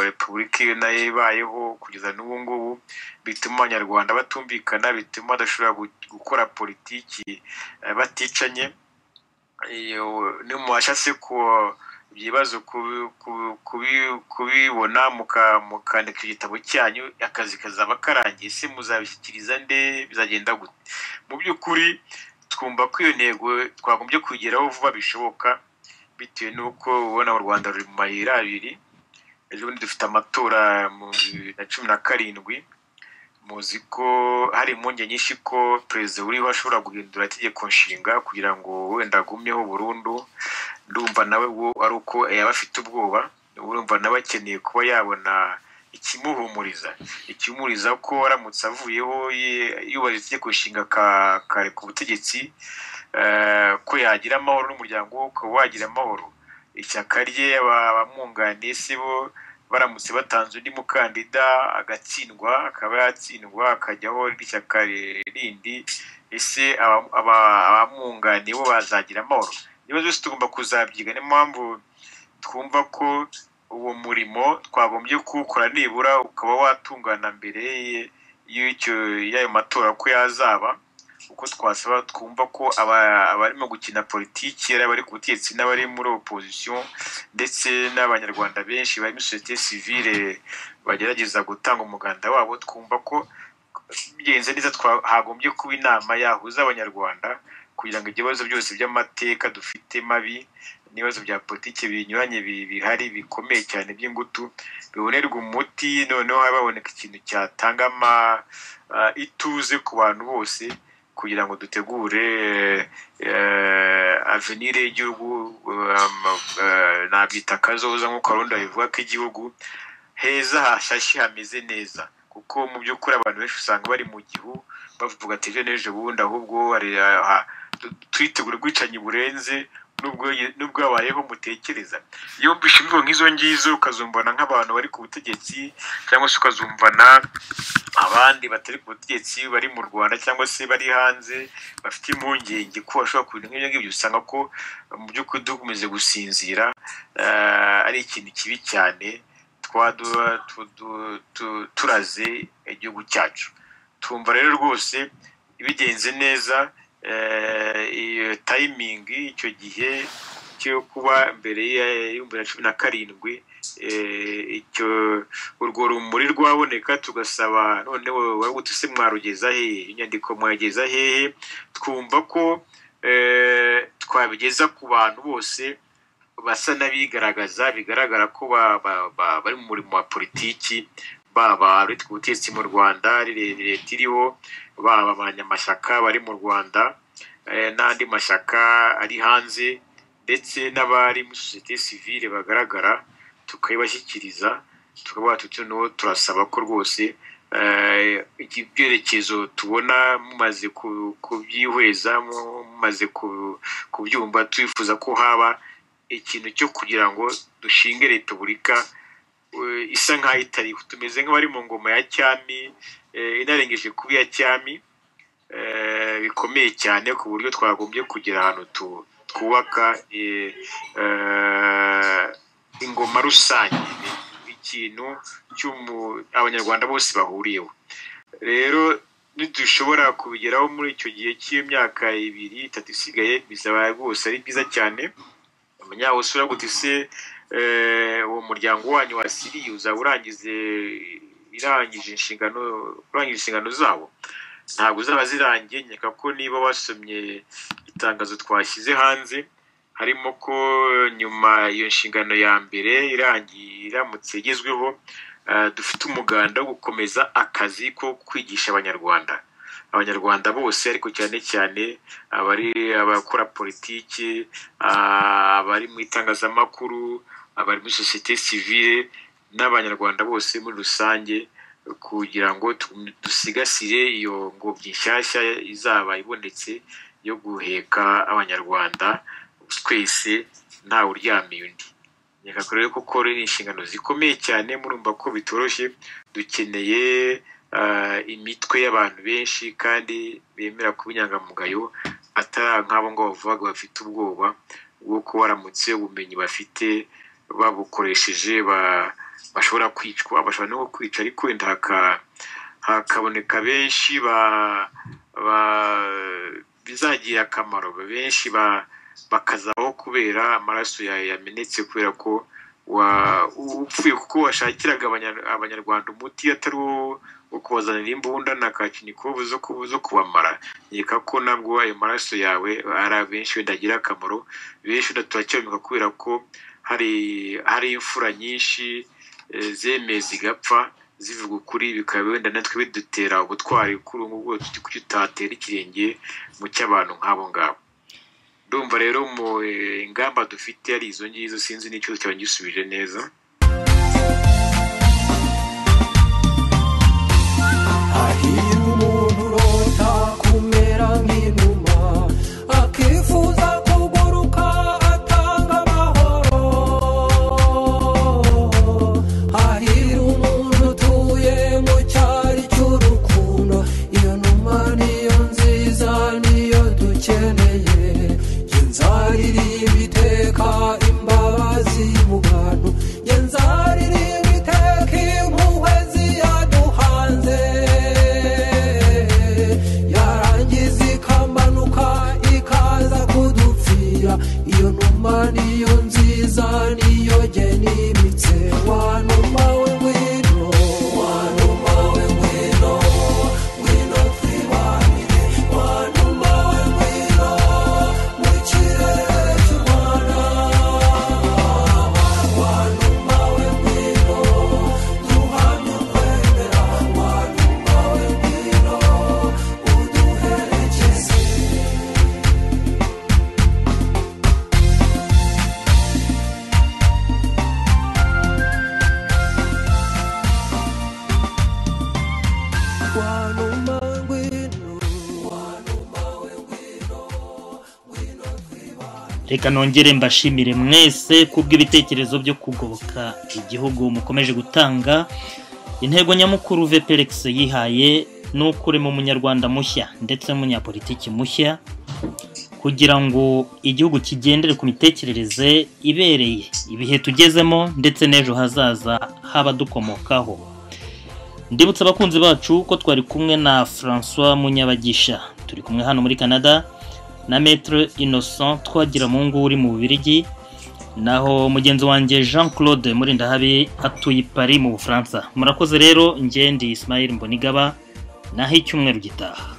repubulika nayo ibayeho kugeza n'ubu ngubu, bituma abanyarwanda batumvikana, bituma badashobora gukora politiki baticanye. Nimubasha ko ibibazo kubibona mukandika igitabo cyanyu, akazi kazaba karangiye, se muzabishyikiriza nde, bizagenda gute? Mu by'ukuri twumva ko iyo ntego twagombye kugeraho vuba bishoboka, bitewe n'uko ubona u Rwanda ruri mu mayira abiri. Ejo bundi dufite amatora mu 2017, muzi ko hari impungenge nyinshi ko perezida uriho ashobora guhindura itegeko nshinga kugira ngo wenda agumyeho burundu. Ndumva nawe ari uko yaba afite ubwoba, urumva nawe akeneye kuba yabona ikimuhumuriza ko aramutse avuyeho yubahiriza itegeko nshinga akareka ubutegetsi, ko yagira amahoro n'umuryango we ukaba wagira amahoro. Ishyaka rye abamwunganiye si bo baramutse batanze undi mukandida agatsindwa, akaba yatsindwa akajyaho n'ishyaka rindi, ese abamwunganiye bo bazagira amahoro? Ibibazo byose tugomba kuzabyiga. Niyo mpamvu twumva ko uwo murimo twagombye kuwukora nibura ukaba watungana mbere y'ayo matora ko yazaba, uko twasaba twumva ko abarimo gukina politiki, ari abari ku butegetsi n'abari muri opposition, ndetse n'abanyarwanda benshi bari muri société civile bagerageza gutanga umuganda wabo, twumva ko bigenze neza hagombye kuba inama yahuza abanyarwanda kugira ngo ibibazo byose by'amateka dufite mabi n'ibibazo bya politiki binyuranye bihari bikomeye cyane by'ingutu bibonerwe umuti, noneho haboneka ikintu cyatanga ituze ku bantu bose kugira ngo dutegure avenir y'igihugu, nabyita kazoza nk'uko Arundi abivuga, ko igihugu heza hashashe hameze neza. Kuko mu by'ukuri abantu benshi usanga bari mu gihu bavuga ati ejo n'ejo bundi, ahubwo twitegure ubwicanyi burenze nubwo habayeho mutekereza. Iyo wumvishe imvugo nk'izo ngizo ukazumvana nk'abantu bari ku butegetsi, cyangwa se ukazumvana abandi batari ku butegetsi bari mu Rwanda cyangwa se bari hanze bafite impungenge ko bashobora kubintu nk'ibyo ngibyo, usanga ko mu by'ukuri dukomeze gusinzira ari ikintu kibi cyane turaze igihugu cyacu. Tumva rero rwose bigenze neza iyo tayimingi icyo gihe cyo kuba mbere ya 2017 icyo urwo rumuri rwaboneka, tugasaba noneho wari se mwarugeza hehe, inyandiko mwageza hehe? Twumva ko twabigeza ku bantu bose basa n'abigaragaza, bigaragara ko bari mu murimo wa politiki, baba abari ku butegetsi mu Rwanda leta iriho, baba abanyamashyaka bari mu Rwanda n'andi mashyaka ari hanze, ndetse n'abari muri sosiyete sivile bagaragara, tukabibashyikiriza tukavuga tuti noneho turasaba ko rwose ibyerekezo tubona mumaze kubyihweza, mumaze kubyumva, twifuza ko haba ikintu cyo kugira ngo dushinge repubulika isa nk'aho itariho. Tumeze nk'abari mu ngoma ya cyami, inarengeje kuba iya cyami bikomeye cyane, ku buryo twagombye kugira ahantu twubaka ingoma rusange, ikintu abanyarwanda bose bahuriyeho. Rero nidushobora kubigeraho muri icyo gihe cy'imyaka 2 3 isigaye, bizaba rwose ari byiza cyane. Umunyawusura gute se uwo muryango wanyu wa Siri uzaba urangize irangije inshingano urangije inshingano zabo, ntabwo zaba zirangiye. Nkeka ko niba wasomye itangazo twashyize hanze, harimo ko nyuma iyo nshingano ya mbere irangiye, iramutse igezweho, dufite umuganda wo gukomeza akazi ko kwigisha Abanyarwanda bose, ariko cyane cyane abari abakora politiki, abari mu itangazamakuru, abari muri sosiyete sivile n'Abanyarwanda bose muri rusange, kugira ngo dusigasire iyo ngobyi nshyashya izaba ibonetse yo guheka Abanyarwanda twese, ntawe uryamiye undi. Nkeka ko rero koko ni inshingano zikomeye cyane, murumva ko bitoroshye. Dukeneye imitwe y'abantu benshi kandi bemera kuba inyangamugayo, atari nk'abo ngabo bavuga bafite ubwoba bw'uko baramutse ubumenyi bafite babukoresheje bashobora kwicwa, bashobora no kwica, ariko wenda hakaboneka benshi bizagira akamaro, benshi bakazaho kubera amaraso yamenetse, kubera ko upfuye kuko washakiraga Abanyarwanda umuti atari wo kubazanira imbunda na kakinikovu zo kubamara. Nkeka ko nabwo ayo maraso yawe ari benshi wenda agira akamaro, benshi wenda turacyabimika kubera ko hari imfura nyinshi zemeye zigapfa zivuga ukuri, bikaba wenda natwe bidutera ubutwari kuri ubu ngubu kuki tutatera ikirenge mu cy'abantu nk'abo ngabo. Ndumva rero mu ingamba dufite ari izo ngizo, sinzi n'ikibazo cyaba ngisubije neza. Hahirwa umuntu urota kumera nk'inuma, akifuza kuguruka atanga amahoro. Hahirwa umuntu utuye mu cyari cy'urukundo, iyo numa niyo nziza niyo dukeneye. Nzaririmba iteka imbabazi mu bantu, nzaririmba iteka impuhwe ziyaduhanze, yarangiza ikamanuka ikaza kudupfira. Iyo numa niyo nziza niyo genimitse, wa numa we ngwino, wa numa we ngwino, ngwino twibanire, wa numa we ngwino mu kirere cy'u Rwanda, wa numa we ngwino duhamye ukwemera, wa numa we ngwino uduherekeze. Wa numa ngwino, wa numa we ngwino, ngwino twibanire. Reka nongere mbashimire mwese kubw'ibitekerezo byo kugoboka igihugu mukomeje gutanga. Intego nyamukuru VPRX yihaye ni ukurema umunyarwanda mushya ndetse n'umunyapolitiki mushya, kugira ngo igihugu kigendere ku mitekerereze ibereye ibihe tugezemo ndetse n'ejo hazaza haba dukomokaho. Ndibutsa abakunzi bacu ko twari kumwe na François Munyabagisha, turi kumwe hano muri Canada, na Maître Innocent Twagiramungu uri mu Bubiligi, naho mugenzi wanjye Jean Claude Murindahabi atuye i Paris mu Bufaransa. Murakoze rero, njye ndi Ismail Mbonigaba, naho icyumweru gitaha.